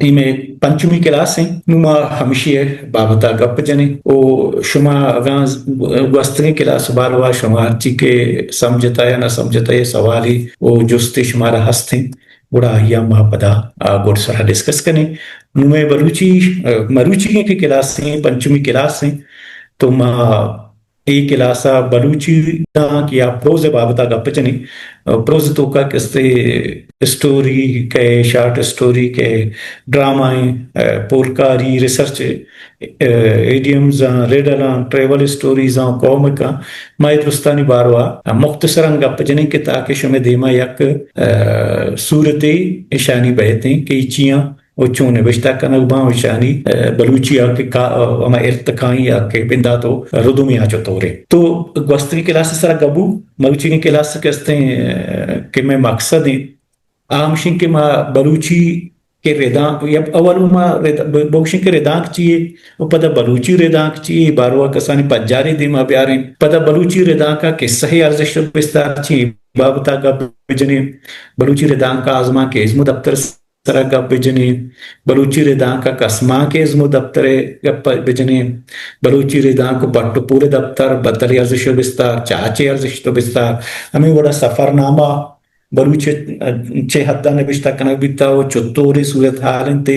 اے مئے پنچمی کلاس ایں۔ نوں ما ہمشی ءِ بابت ءَ گپ جنیں۔ او شما اگاں گوستگیں کلاس ءِ باروا شما ہرچی کہ سمجھتا یا نہ سمجھتا، اے سوالی او جستے شمارا ہست ایں، گڑا آئی ءَ ما پدا، آ، گڈ سرا ڈسکس کنیں۔ نوں مئے بلوچی، آ، مروچیگیں کہ کلاس ایں، پنچمی کلاس ایں، تو ما اے کلاس ءَ بلوچی ردانک یا پروز ءِ بابت ءَ گپ جنیں۔ پروز ءِ توکا کستے اسٹوری کئے، شارٹ اسٹوری کئے، ڈرامہ ایں، پولکاری، ریسرچ، ایڈیمز آں، ریڈل آں، ٹریول اسٹوریز آں، کامک آں، ما اے درستانی باروا مختصراً گپ جنیں کہ تاکہ شمئے دیما یک، آ، صورتے اشانی بئیتیں کہ اے چیاں و چون نبشتہ کنگ باں، و اشانی، آ، بلوچی ءَ کہ کا-، آ، ہما ارتقائیں یا کہ بندات و ردومے آ چطوریں۔ تو گوستگیں کلاس ءِ سرا گبو، مروچیگیں کلاس کہ استیں، آ، کہ مئے مقصد ایں، آ ہمشیں کہ ما بلوچی کہ ردانک، یا اول ما رد-، ب-، بگوشیں کہ ردانک چی اے، و پدا بلوچی ردانک چی اے، باروا کسانی پجارے دیما بیاریں۔ پدا بلوچی ردانک ءِ قصہ ءِ ارزشت و بستار چی اے، بابت ءَ گپ بجنیں۔ بلوچی ردانک ءِ آزمانک ءِ ازم و دپتر سرا گپ بجنیں، بلوچی ردانک ءِ کسمانک ءِ ازم و دپتر ءِ گپ بجنیں، بلوچی ردانک ءِ پٹ و پول ءِ دپتر، بدل ءِ ارزشت و بستار، چاچ ءِ ارزشت و بستار، ہمے وڑا سفرنامہ بلوچی ءَ چہ حد ءَ نبشتہ کنگ بیتا و چطوریں صورتحال انت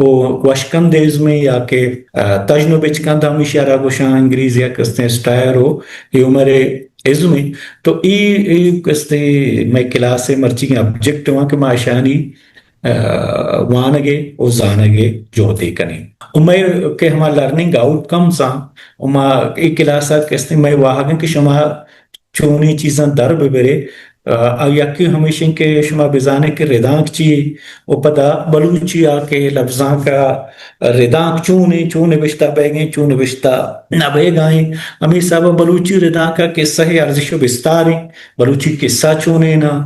و وشکند ءِ ازمیں یا کہ، آ، تژن و بچکند ہمیشی ءَ را گوشاں، انگریزی ءَ کستیں سٹائر و ہیومر ءِ ازمیں۔ تو اے، اے کستیں مئے کلاس ءِ مرچیگیں آبجیکٹیو آں کہ ما اشانی، آ، وانگ ءِ و زانگ ءِ جہد ءَ کنیں۔ و مئے کہ ہما لرننگ آؤٹ کمز آں، و ما اے کلاس ءَ کستیں مئے واہگ انت کہ شما چونیں چیزاں در بہ برے۔ آ، یکے ہمیش انت کہ شما بزانے کہ ردانک چی اے، و پدا بلوچی ءَ کہ لبزانک ءَ ردانک چون ایں، چون نبشتہ بئیگ ایں، چون نبشتہ نہ بئیگ ءَ ایں۔ ہمے حساب ءَ بلوچی ردانک ءَ قصہ ءِ ارزش و بستار ایں، بلوچی قصہ چونیں آں،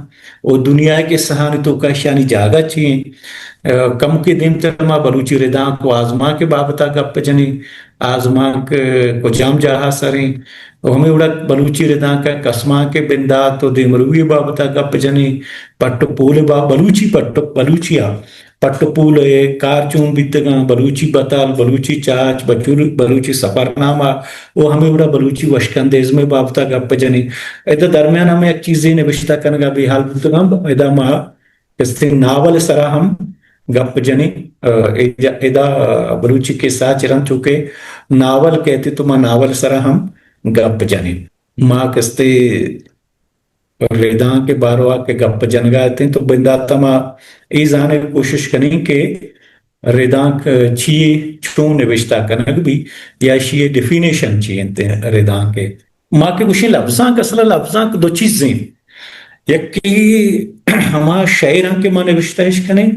و دنیا ءِ قصہانی توکا اشانی جاگہ چی ایں۔ آ، کمکے دیمتر ما بلوچی ردانک و آزمانک ءِ بابت ءَ گپ جنیں، آزمانک کجام جاہ ءَ سر ایں، و ہمے وڑا بلوچی ردانک ءِ کسمانک ءِ بندات و دیمروی ءِ بابت ءَ گپ جنیں، پٹ و پول ءِ با-، بلوچی پٹ و، بلوچی ءِ پٹ و پول ءِ کار چون بیتگاں، بلوچی بتل، بلوچی چاچ، بچور-، بلوچی سفرنامہ و ہمے وڑا بلوچی وشکند ءِ ازم ءِ بابت ءَ گپ جنیں۔ ادا درمیان ءَ ہم یک چیزے نبشتہ کنگ ءَ بے حال بوتگاں، ادا ما کستیں ناول ءِ سرا ہم گپ جنیں۔ آ، ادا، ادا بلوچی قصہ ءَ چہ رند چونکہ ناول کئیت تو ما ناول ءِ سرا ہم گپ جنیں۔ ما کستیں ردانک ءِ باروا کہ گپ جنگا اتیں تو بندات ءَ ما اے زانگ ءِ کوشش کنیں کہ ردانک چی اے، چون نبشتہ کنگ بی، یا اشی ءِ ڈیفینیشن چی انت ردانک ءِ۔ ما کہ گوشیں لبزانک، اصل ءَ لبزانک دو چیز ایں۔ یکے ہما شعر آں کہ ما نبشتہ اش کنیں،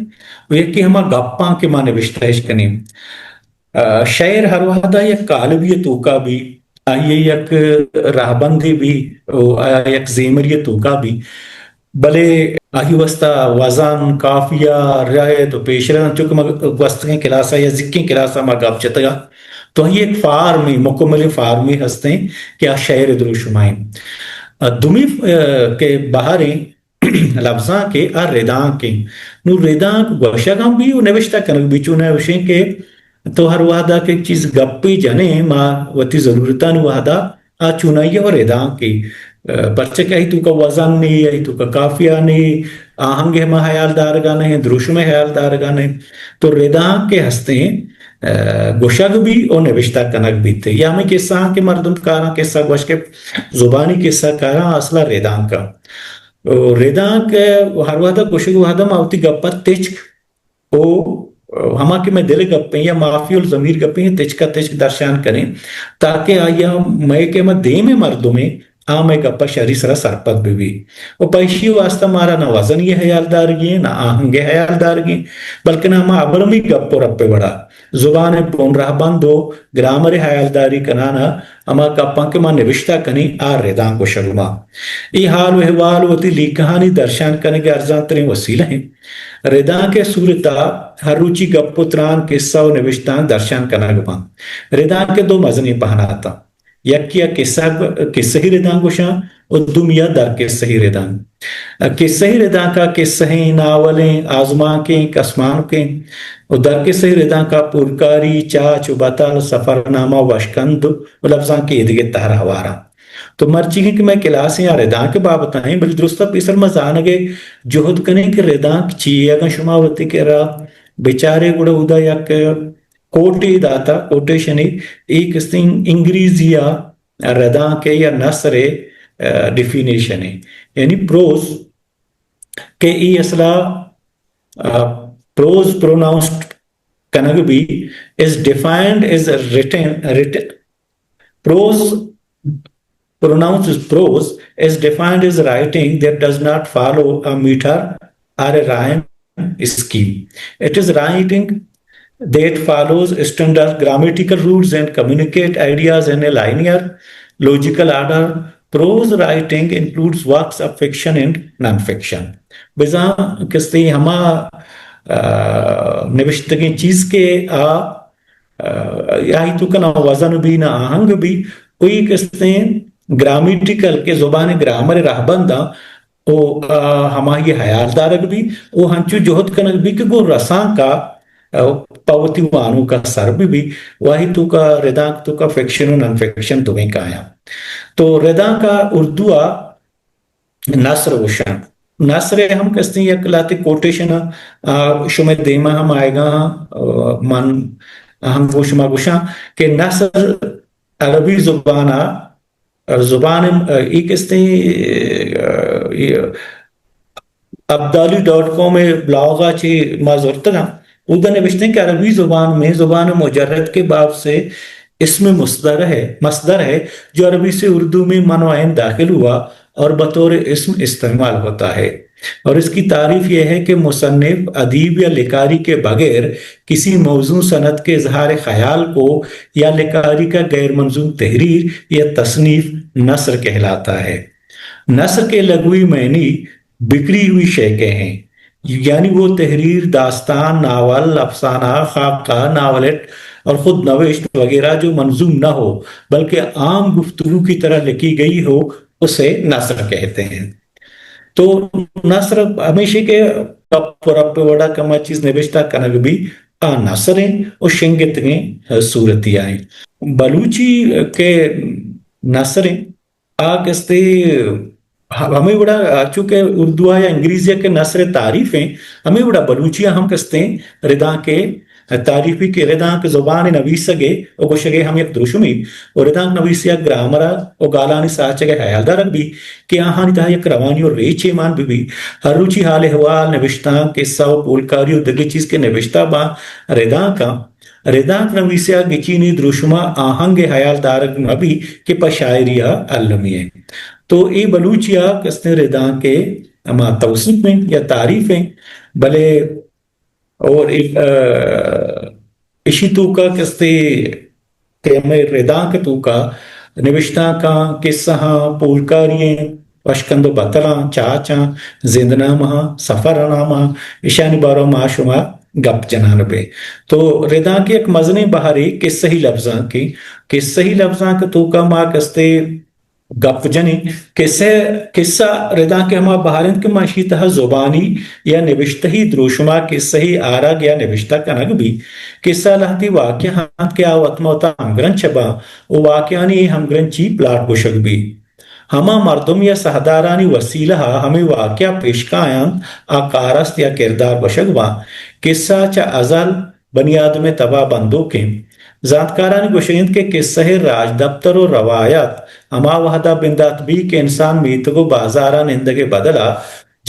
و یکے ہما گپ آں کہ ما نبشتہ اش کنیں۔ آ، شعر ہر وہدا یک قالبی ءِ توکا بی، آئی ءِ یک رہبندے بی، و آ یک زیمری ءِ توکا بی۔ بلے آئی واسطہ وزن، قافیہ، رعد و پیشرند، چونکہ ما گوستگیں کلاس ءَ یا زکیں کلاس ءَ ما گپ جتگ ءَ، تو آئی یک فارمے، مکملیں فارمے ہستیں کہ آ شعر ءِ دروشم ءَ ایں۔ آ، دومی، آ، کہ بہر ایں لبزانک ءِ، آ ردانک ایں۔ نوں ردانک گوشگ ہم بی و نبشتہ کنگ بی، چون ءَ گوشیں کہ تو ہر وہدا کہ چیز گپے جنیں، ما وتی ضرورتانی وہدا آ چونائی ءَ و ردانک ایں، آ، پرچہ کہ آئی توکا وزن نے، آئی توکا قافیہ نے، آہنگ ءِ ہما ہیال دارگا نہ ایں، دروشم ءِ ہیال دارگا نہ ایں۔ تو ردانک کہ ہستیں، آ، گوشگ بی و نبشتہ کنگ بیت۔ یا ہمے قصہ آں کہ مردم کاراں قصہ گوش کہ زبانی قصہ کاراں اصل ءَ ردانک آں۔ و ردانک ہر وہدا گوشگ وہدا ما وتی گپ ءَ تچک و ہما کہ مئے دل ءِ گپ ایں یا ما فی الضمیر گپ ایں، تچک ءَ تچک درشان کنیں، تاکہ آئی ءَ مئے کہ ہما دیم ءِ مردم ایں، آ مئے گپ ءَ شری سرا سرپد بہ بی۔ و پہ ایشی واسطہ مارا نہ وزنی ءِ ہیال دارگی ایں، نہ آہنگ ءِ ہیال دارگی ایں، بلکن ہما ابرمی گپ و رپ ءِ وڑا زبان ءِ بن رہبند و گرامر ءِ ہیالداری کنان ءَ ہما گپاں کہ ما نبشتہ کنیں، آ ردانک گوشگ باں۔ اے حال و احوال وتی لیکہانی درشان کنگ ءِ ارزان تریں وسیلہ انت۔ ردانک ءِ صورت ءَ ہر روچی گپ و تران، قصہ و نبشتانک درشان کنگ باں۔ ردانک ءِ دو مزنیں پہنات آں۔ یکے ءَ قصہ، قصہی ردانک گوشاں و دومی ءَ در قصہی ردانک۔ قصہی ردانک ءَ قصہ ایں، ناول ایں، آزمانک ایں، کسمانک ایں۔ و در کسہ ردانک ءَ پولکاری، چاچ و بتل، سفرنامہ، وشکند و لبزانک ایدگہ تہر ہوار انت۔ تو مرچیگیں کہ مئے کلاسیں آ ردانک ءِ بابت ءَ ایں، بلے درست ءَ پیسر ما زانگ ءِ جہد کنیں کہ ردانک چی ایں۔ اگاں شما وتی کرا بچارے گڑا اودا یک کوٹے داتا، کوٹیشنے، اے کستیں انگریزی ءَ ردانک ءِ یا نثر ءِ، آ، ڈیفینیشن ءِ، یعنی پروز، کہ اے اصلا، آ، prose pronounced king B, is defined as written, written, prose pronounced prose is defined as writing that does not follow a meter or a rhyme scheme. It is writing that follows standard grammatical rules and communicate ideas in a linear, logical order. Prose writing includes works of fiction and non-fiction. بزاں کستے ہما، آ، نوشتگیں چیز کہ آ، آ، آئی توکا نہ وزن بی، نہ آہنگ بی، کوئی کستیں گرامیٹیکل کہ زبان گرامر رہبنداں او، آ، ہمائی ہیال دارگ بی او ہنچو جہد کنگ بی کہ گوں رسانکا، آ، پہ وتی وانوکا سر بہ بی۔ واہی توکا ردانک توکا فکشن و نان فکشن دوئیں کایاں۔ تو ردانکا اردو آ نثر گوشاں۔ نثر ء ہم کستیں یک لہتے کوٹیشن، آ، شمئے دیما ہم آئیگا، آ، من ہم گوں شما گوشاں کہ نثر عربی زبان ء، زبان ء، اے کستیں، آ، اے ابدالی ڈاٹ کام ء بلاگ ء چہ ما زرتگاں۔ اودا نوشتیں کہ عربی زبان میں زبان مجرد کے باب سے اسم مصدر ہے، مصدر ہے، جو عربی سے اردو میں من و عین داخل ہوا اور بطور اسم استعمال ہوتا ہے۔ اور اس کی تعریف یہ ہے کہ مصنف، ادیب یا لکاری کے بغیر کسی موزوں صنعت کے اظہار خیال کو یا لکاری کا غیر منظوم تحریر یا تصنیف نثر کہلاتا ہے۔ نثر کے لغوی معنی بکھری ہوئی شے کے ہیں، یعنی وہ تحریر، داستان، ناول، افسانہ، خاکہ، ناولٹ اور خود نوشت وغیرہ جو منظوم نہ ہو بلکہ عام گفتگو کی طرح لکھی گئی ہو، اسے نثر کہتے ہیں۔ تو نثر ہمیشہ کہ گپ و رپ وڑا کما چیز نبشتہ کنگ بی، آ نثر ہیں و شنگتگیں صورتی آئیں۔ بلوچی کے نثر ہیں، آ کستے ہمے وڑا چونکہ اردو یا انگریزی کہ نثر تعریف ہیں، ہمے وڑا بلوچی ہم کستیں ردانک تعریفی کہ ردانک زبان نویسگے و گوشگے ہم یک دروشمی و ردانک نویسی ء گرامر ء و گالانی ساچگ ء ہیالدارگ بی کہ آہانی تہا یک روانی و ریچے مان بہ بی۔ ہر روچی حال احوال، نبشتانک، قصہ و پولکاری و دگہ چیز کہ نبشتہ باں ردانکاں، ردانک نویسی ء گچینی دروشم ء آہنگ ء ہیال دارگ مہ بی کہ پہ شاعری ء المی انت۔ تو اے بلوچی ء کستیں ردانک ء ہما توصیف انت یا تعریف انت، بلے اور ایک، آ، اشی توکا کستے کہ ہمے ردانک توکا نوشتانکاں، قصہاں، پولکاری ایں، وشکند و بتلاں، چاچاں، زندنامہاں، سفرنامہاں، اشانی بارو ما شما گپ جنان بے۔ تو ردانک یک مزنیں بہرے قصہی لبزانکیں، قصہی لبزانک توکا ما کستے گپ جنیں۔ قصہ، قصہ ردانک ہما بہر انت کہ ما اشی تہا زبانی یا نبشتہی دروشما قصہی آرگ یا نبشتہ کنگ بی۔ قصہ لہتی واقعہ انت کہ آ وت ما وتا ہمگرنچ باں و واقعانی ہمگرنچی پلاٹ گوشگ بی۔ ہما مردم یا ساہدارانی وسیلہ ء ہمے واقعہ پیش کاینت، آ کارست یا کردار گوشگ باں۔ قصہ چہ ازل بنی آدم ء تب ء بندوک انت۔ زانتکارانی گوشگ انت کہ قصہ ء راجدپتر و روایت ہما وہد ء بندات بی کہ انسان میتگ و بازار ء نندگ ء بدل ء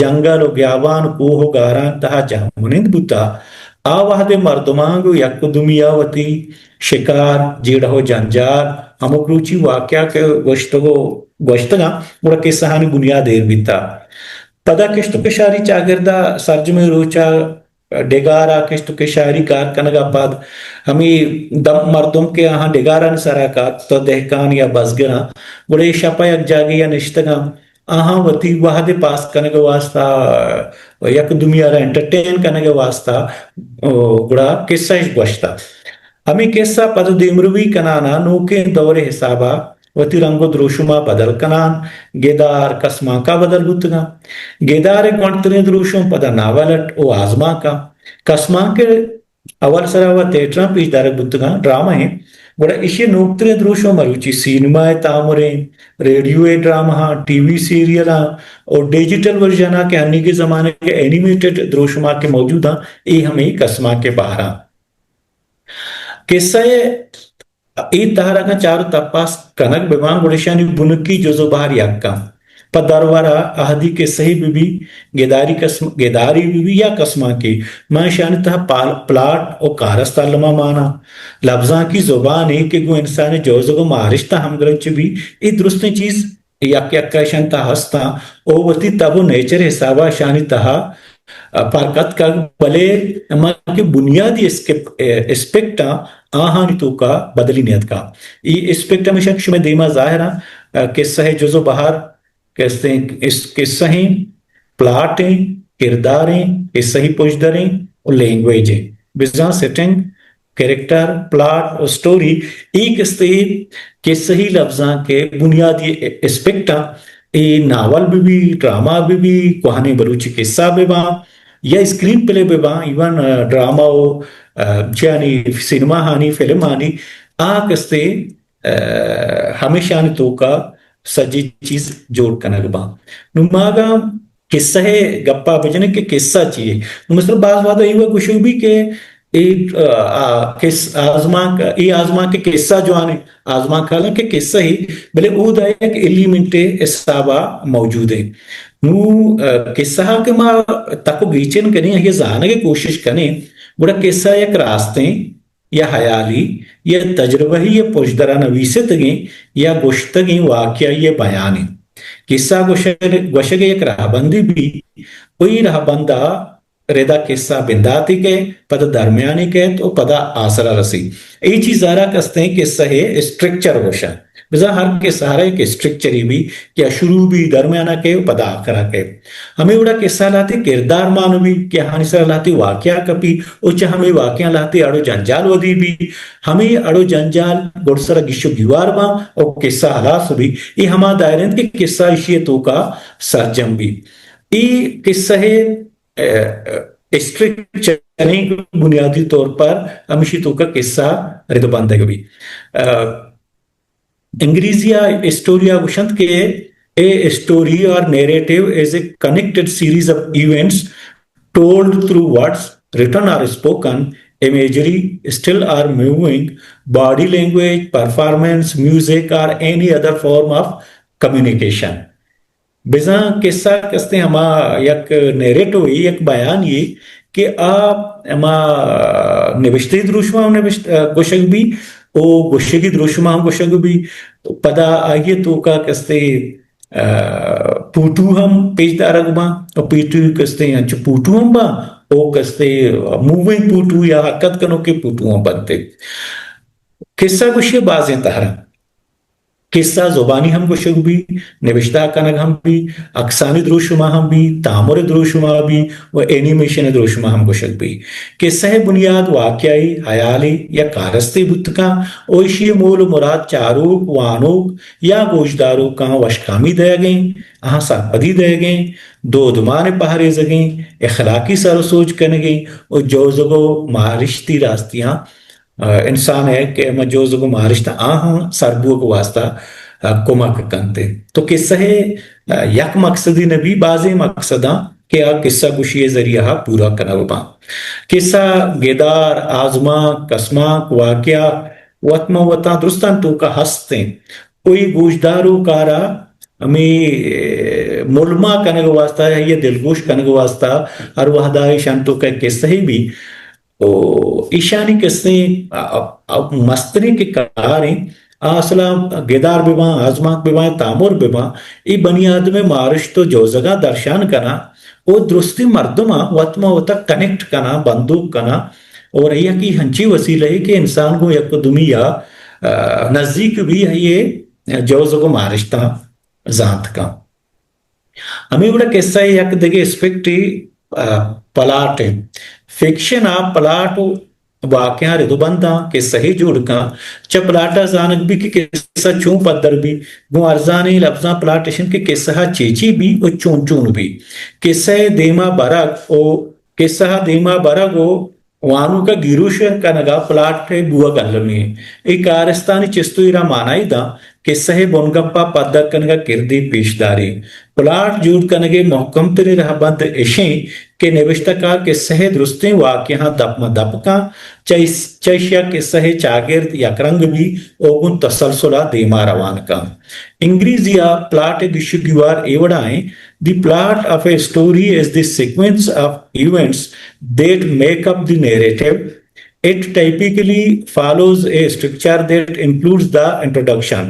جنگل و گیابان و کوہ و گاران تہا جہمنند بوتا۔ آ وہد ء مردماں گوں یک و دومی ء وتی شکار، جیڑہ و جنجال، ہمک روچی واقعہ کہ گوشتگ و گوشتگاں، گڑا قصہانی بنیاد ایر بیتا۔ پدا کشت و کشاری چاگرد ء سرجمیں روچ ء ڈگار ء کشت و کشاری کار کنگ ء پد ہمے دم مردم کہ آہاں ڈگارانی سرا کات، تو دہکان یا بزگراں، گڑا اے شپ ء یک جاگہے ء نشتگاں، آہاں وتی وہد ء پاس کنگ ء واسطہ، یک دومی ء را انٹرٹین کنگ ء واسطہ، او، گڑا قصہ اش گوشتہ۔ ہمے قصہ پد و دیمروی کنان ء نوکیں دور ء حساب ء وتی رنگ و دروشم ء بدل کنان، گدار کسمانک ء بدل بوتگاں۔ گدار ء گونڈتریں دروشم پدا ناولٹ و آزمانکاں۔ کسمانک ء اول سرا و تھیٹراں پیش دارگ بوتگاں، ڈرامہ ایں، گڑا ایشی نوکتریں دروشم مروچی سینما ءِ تامریں، ریڈیو ءِ ڈرامہاں، ٹی وی سیریلاں اور ڈیجیٹل ورژناں کہ ہنیگے زمانگ ءِ اینیمیٹڈ دروشماں کہ موجوداں، اے ہمے کسماں کہ بہراں۔ کسہ ءِ اے تہر اگاں چار و تپاس کنگ بہ باں، گڑا ایشانی بنکی جز و بہر یک انت۔ پہ درور ءَ اہدی کسہے بہ بی، گداری کسم-، گداری بہ بی یا کسمانکے، ما ایشانی تہا پال-، پلاٹ و کارست الما ماناں۔ لبزانکی زبانے کہ گوں انسان ءِ جوزگ و مارشت ءَ ہمگرنچ بی، اے درستیں چیز یک یک ءَ ایشانی تہا ہستاں و وتی تب و نیچر ءِ حساب ءَ ایشانی تہا پرک اتکگ، بلے ہما کہ بنیادی اسکپ-، اسپیکٹ آں، آہانی توکا بدلی نیتکا۔ ای اسپیکٹ ہمیشہ کہ شمئے دیما ظاہر آں، کسہ ءِ جز و بہر، کسہ ایں، اس-، کسہ ایں، پلاٹ ایں، کردار ایں، کسہی پژدر ایں و لینگویج ایں۔ بزاں سیٹنگ، کریکٹر، پلاٹ و سٹوری، اے کستے کسہی لبزانک ءِ بنیادی اسپیکٹ آں۔ اے ناول بہ بی، ڈرامہ بہ بی، کوہنیں بلوچی کسہ بہ باں یا اسکرین پلے بہ باں، ایون، آ، ڈرامہ و، آ، چیانی سینما ہانی، فلم ہانی، آ کستے، آ، ہمیشانی توکا سجی چیز جوڑ کنگ باں۔ نوں ما اگاں کسہ ءِ گپا بجنیں کہ کسہ چی اے؟ نوں مثلاً باز وہدا اے وَ گوشگ بی کہ اے، آ، آ، کس-، آزمانک، اے آزمانک کہ کسہ جوان اے، آزمانک حالانکہ کسہ اے، بلے اودا یک ایلیمنٹ ءِ حسابا موجود اے۔ نوں، آ، کسہ ءَ کہ ما تک و گیچن کنیں، آئی ءَ زانگ ءِ کوشش کنیں، گڑا کسہ یک راستیں یا ہیالی یا تجربہی یا پژدرا نویستگیں یا گوشتگیں واقعہ ءِ بیانے۔ کسہ گوشگ، گوشگ ءِ یک رہبندے بی، و اے رہبند ءَ ردا کسہ بنداتے کئیت، پدا درمیانے کئیت و پدا آسرا رسیت۔ اے چیز ءَ را کستیں کسہ ءِ اسٹرکچر گوشاں۔ بزاں ہر کسہ ءَ را یک اسٹرکچرے بی کہ آ شروع بی، درمیانا کئیت و پدا آخرا کئیت۔ ہمے وڑا کسہ ءَ لہتے کردار مان بی کہ آہانی سرا لہتے واقعہ کپی و چہ ہمے واقعہ لہتے اڑ و جنجال ودی بی۔ ہمے اڑ و جنجال گڈسرا گیش و گیوار باں و کسہ ہلاس بی۔ اے ہما دائرہ انت کہ کسہ ایشی ءِ توکا سرجم بی۔ اے کسہ ءِ، اہ، اسٹرکچرنگ بنیادی طور پر ہمیشی توکا کسہ رد و بندگ بی۔ اہ، انگریزی ءَ اسٹوری ءَ گوشنت کہ a story or narrative is a connected series of events told through words, written or spoken, imagery, still or moving, body language, performance, music or any other form of communication. بزاں کسہ کستیں ہما یک نیریٹو یے، یک بیان یے کہ آ ہما نبشتہی دروشم ءَ ہم نبشت-، گوشگ بی، او گوشگی دروشم ءَ ہم گوشگ بی۔ پدا آئی ءِ توکا کستیں، آ، پوٹو ہم پیش دارگ باں، او پیٹو کستیں انچو پوٹو ہم باں، او کستیں موونگ پوٹو یا حرکت کنوکیں پوٹو ہم بنت۔ کسہ گوشی بازیں تہراں۔ کسہ زبانی ہم گوشگ بی، نبشتہ کنگ ہم بی، عکسانی دروشم ءَ ہم بی، تامر ءِ دروشم ءَ بی و اینیمیشن ءِ دروشم ءَ ہم گوشگ بی۔ کسہ ءِ بنیاد واقعہ ءِ، ہیال ءِ یا کارستے بوت کنت و ایشی ءِ مول و مراد چاروک، وانوک یا گوشداروکاں وشکامی دئیگ ایں، آہاں سرپدی دئیگ ایں، دودمان ءِ پہریزگ ایں، اخلاقی سر و سوج کنگ ایں و جوزگ و مارشتی راستیاں انسان ءَ کہ ہما جوزگ و مارشت آہاں سر بوگ واسطہ، آ، کمک کنت۔ تو کسہ ءِ، آ، یک مقصدی نہ بی، بازیں مقصداں کہ آ کسہ گوشی ءِ ذریعہ ءَ پورا کنگ باں۔ کسہ، گدار، آزمانک، کسمانک، واقعہ وت ماں وتاں درستاں توکا ہست انت۔ کوئی گوشداروک ءَ را ہمے ملما کنگ واسطہ یا یہ دلگوش کنگ واسطہ ہر وہدا ایشان توکا کسہ بی، و ایشانی کسیں، ا، ا، مستریں کہ کار انت، آ اصلا گدار بہ باں، آزمانک بہ باں، تامر بہ باں، اے بنی آدم ءِ مارشت و جوزگاں درشان کناں و درستیں مردماں وت ما وتا کنیکٹ کناں، بندوک کناں، اور یکی ہنچی وسیلہ ہے کہ انسان گوں یک دومی یا، ا، نزدیک بی، آئی ءِ جوزگ و مارشتاں زانت کن۔ ہمے وڑا کسہ ءِ یک دگہ اسپیکٹے، آ، پلاٹ انت۔ فکشن ءَ پلاٹ و واقعہ رد و بنداں کسہ ءَ جوڑ کن۔ چہ پلاٹ ءَ زانگ بی کہ کسہ چون پدر بی۔ گوں ارزانیں لبزاں پلاٹ اش انت کہ کسہ ءَ چے چے بی و چون چون بی۔ کسہ ءِ دیما برگ و کسہ ءَ دیما برگ و وانوک ء گیروش کنگ ء پلاٹ ء بوگ المی۔ اے کارستانی چست و ایرا مانائی داں، کسہ ء بنگپ ء پدر کنگ ء کردے پیش داری۔ پلاٹ جوڑ کنگ ء مھکم تریں رھبند اشیں کہ نبشتہ کار کسہ ء درستیں واقعہاں دپ ماں دپ کن، چہ ایس-، چہ ایشی ء کسہ ء چاگرد یک رنگ بی او گوں تسلسل ء دیما روان کن۔ انگریزی ء پلاٹ ء گیش و گیوار اے وڑا ایں، The plot of a story is the sequence of events that make up the narrative. It typically follows a structure that includes the introduction,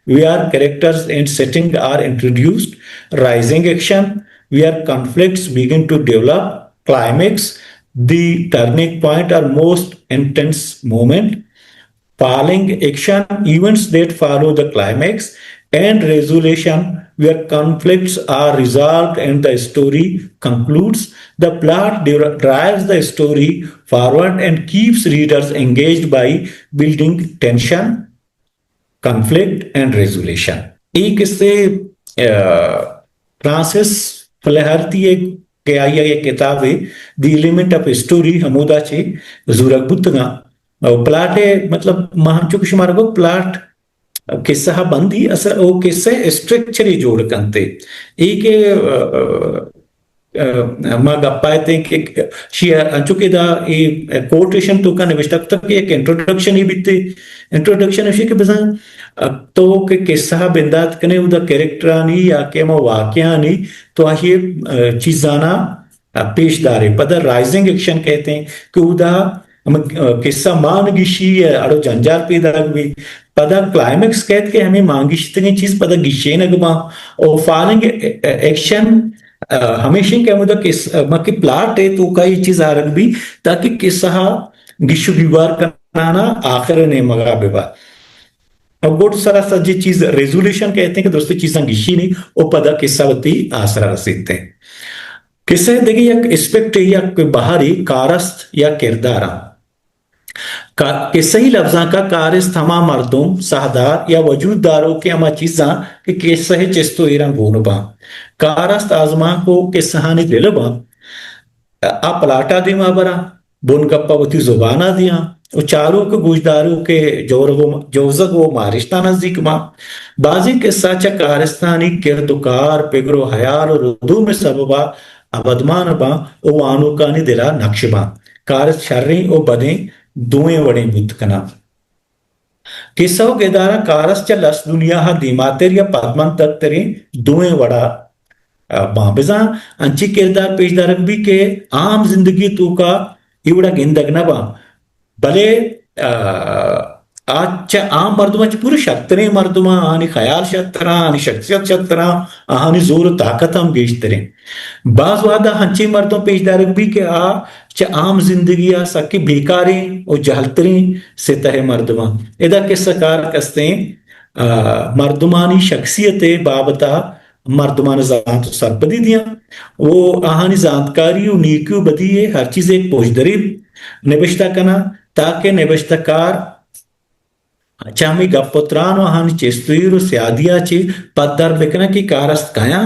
where characters and setting are introduced, rising action, where conflicts begin to develop, climax, the turning point or most intense moment, falling action, events that follow the climax, and resolution, where conflicts are resolved and the story concludes. The plot dri- drives the story forward and keeps readers engaged by building tension, conflict, and resolution. اے کسے، آ، فرانسس فلیہرتی ء کہ آئی ء یک کتابے the element of story ہمودا چہ زورگ بوتگاں۔ او پلاٹ ء مطلب ما ہنچو کہ شمارا گو پلاٹ کسہ ء بندی اصل او کسہ اسٹرکچر جوڑ کنتے۔ اے کہ، آ، آ، ما گپ ء اتیں کہ شی انچو کہ دا اے کوٹیشن تو کا نوشتہ کتگ کہ یک انٹروڈکشن ہی بیتے۔ انٹروڈکشن اشی کہ بزاں تو کہ کسہ ء بندات کنے او دا کریکٹرانی یا کہ ہما واقعانی تو آئی ء، آ، چیزانا، آ، پیش دارے۔ پدا رائزنگ ایکشن کہتے ہیں کہ اودا ہم، آ، قصہ مان گیشی ء اڑو جنجال پیدا بی۔ پدا کلائمیکس کہت کہ ہمیں مان گیشتگیں چیز پدا گیشینگ باں۔ او فالنگ ا-، ا-، ایکشن، آ، ہمیشیں کہ ہمودا قص-، آ، مطلب کہ پلاٹ ہے تو کا یہ چیز آرگ بی تاکہ قصہ گیش و گیوار کنانا آخر نیمگا ببا۔ اب گڈ سرا سجی چیز ریزولیشن کہتے ہیں کہ درستی چیزاں گیشی نہیں، او پدا قصہ وتی آسرا رسیتے ہیں۔ کسہ ء دگہ یک اسپیکٹ ء یک بہرے کارست یا کرداراں۔ کا-، کسہی لبزانک ء کارست ہما مردم، ساہدار یا وجود داروکیں ہما چیزاں کہ کسہ ء چست و ایراں گون باں۔ کارست آزمانک و کسہانی دل باں۔ آ پلاٹ ء دیما براں، بنگپ ء وتی زبان ء دیاں و چاروک و گوشداروک ء جورگ و جوزگ و مارشتاں نزیک باں۔ بازیں کسہ چہ کارستانی کرد و کار، پگر و ہیال و ردوم ء سبب ء ابدمان باں و وانوکانی دل ء نقش باں۔ کارست شریں و بدیں دوئیں وڑیں بوت کناں۔ کسہ و گداراں کارست چہ لس دنیا ء دیماتر یا پدمنتگتریں دوئیں وڑا، ء، باں۔ بزاں انچیں کردار پیش دارگ بیت کہ عام زندگی توکا اے وڑا گندگ نہ باں، بلے، ء، آ چہ عام مردماں چہ پورا شرتریں مردماں، آہانی خیال شرتراں، آہانی شخصیت شرتراں، آہانی زور و طاقت ہم گیشتریں۔ باز وہدا ہنچیں مردم پیش دارگ بیت کہ آ چہ عام زندگی ء سکیں بیکاریں و جہلتریں سطح ء مردماں۔ ادا کسہ کار کستیں، آ، مردمانی شخصیت ء بابت ء مردمان زانت و سرپدی دیاں و آہانی زانتکاری و نیکی و بدی ء ہر چیز ء پوشدری نبشتہ کناں تاکہ نبشتہ کار چہ ہمے گپ و تران و آہانی چست و ایر و سیادی ء چہ پدر بکناں کہ کارست کیاں،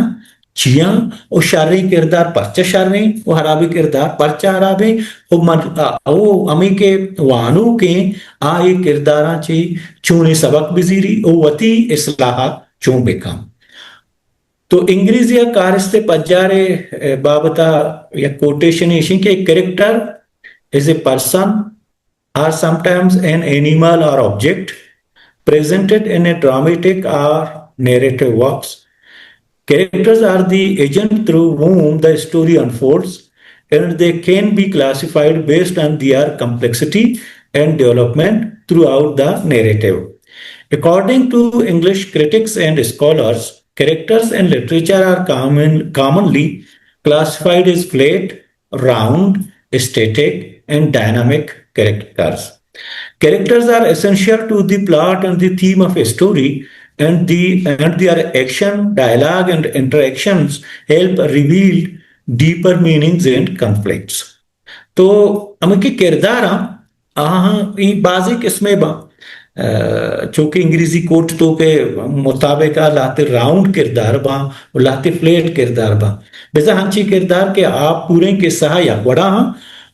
چیاں و شریں کردار پرچہ شریں و ہرابیں کردار پرچہ ہرابیں و من-، او ہمے کہ وانوکیں آ اے کرداراں چہ چونیں سبق بزیری و وتی اصلاح چون بکن۔ تو انگریزی ء کارست ء پجار ء بابت ء یک کوٹیشن ایشیں کہ character is a person or sometimes an animal or object presented in a dramatic or narrative works. Characters are the agent through whom the story unfolds, and they can be classified based on their complexity and development throughout the narrative. According to English critics and scholars, characters in literature are common, commonly classified as flat, round, static, and dynamic characters. Characters are essential to the plot and the theme of a story, and the, and their action, dialogue, and interactions help reveal deeper meanings and conflicts. تو ہمے کہ کرداراں، آہاں ای بازیں قسمے باں، ء، چونکہ انگریزی کوٹ تو کہ مطابق آ لہتے راؤنڈ کردار باں و لہتے فلیٹ کردار باں۔ بزاں ہنچیں کردار کہ آ پوریں قصہ ء یک وڑا ہاں،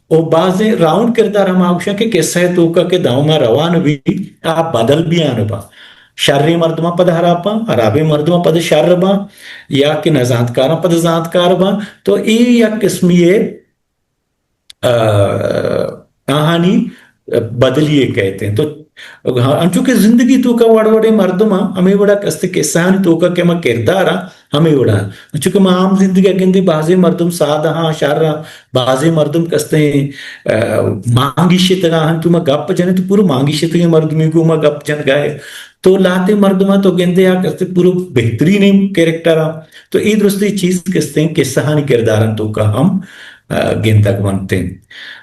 او بازیں راؤنڈ کردار ہما گوشاں کہ قصہ ءِ توکا کہ داؤنگا روان بی، آ بدل بیان باں۔ شریں مردماں پد ہراب باں، ہرابیں مردماں پد شر باں، یا کہ نزانتکاراں پد زانتکار باں۔ تو اے یک قسمی ءِ، آ، آہانی بدلی ءَ کئیت ایں۔ تو انچو کہ زندگی توکا وڑ وڑیں مردماں ہمے وڑا کستیں قصہانی توکا کہ ہما کرداراں ہمے وڑا۔ انچو کہ ما عام زندگی ءَ گندیں، بازیں مردم سادہ آں، شر آں، بازیں مردم کستیں، آ، مانگی شتگاں، ہم تو ما گپ جنیں تو پورو مانگی شتگیں مردمے گوں ما گپ جنگا ایں۔ تو لہتیں مردماں تو گندے آ کستیں پورو بہترینیں کریکٹر آں۔ تو اے درستیں چیز کستیں قصہانی کردارانی توکا ہم، آ، گندگ بنت ایں۔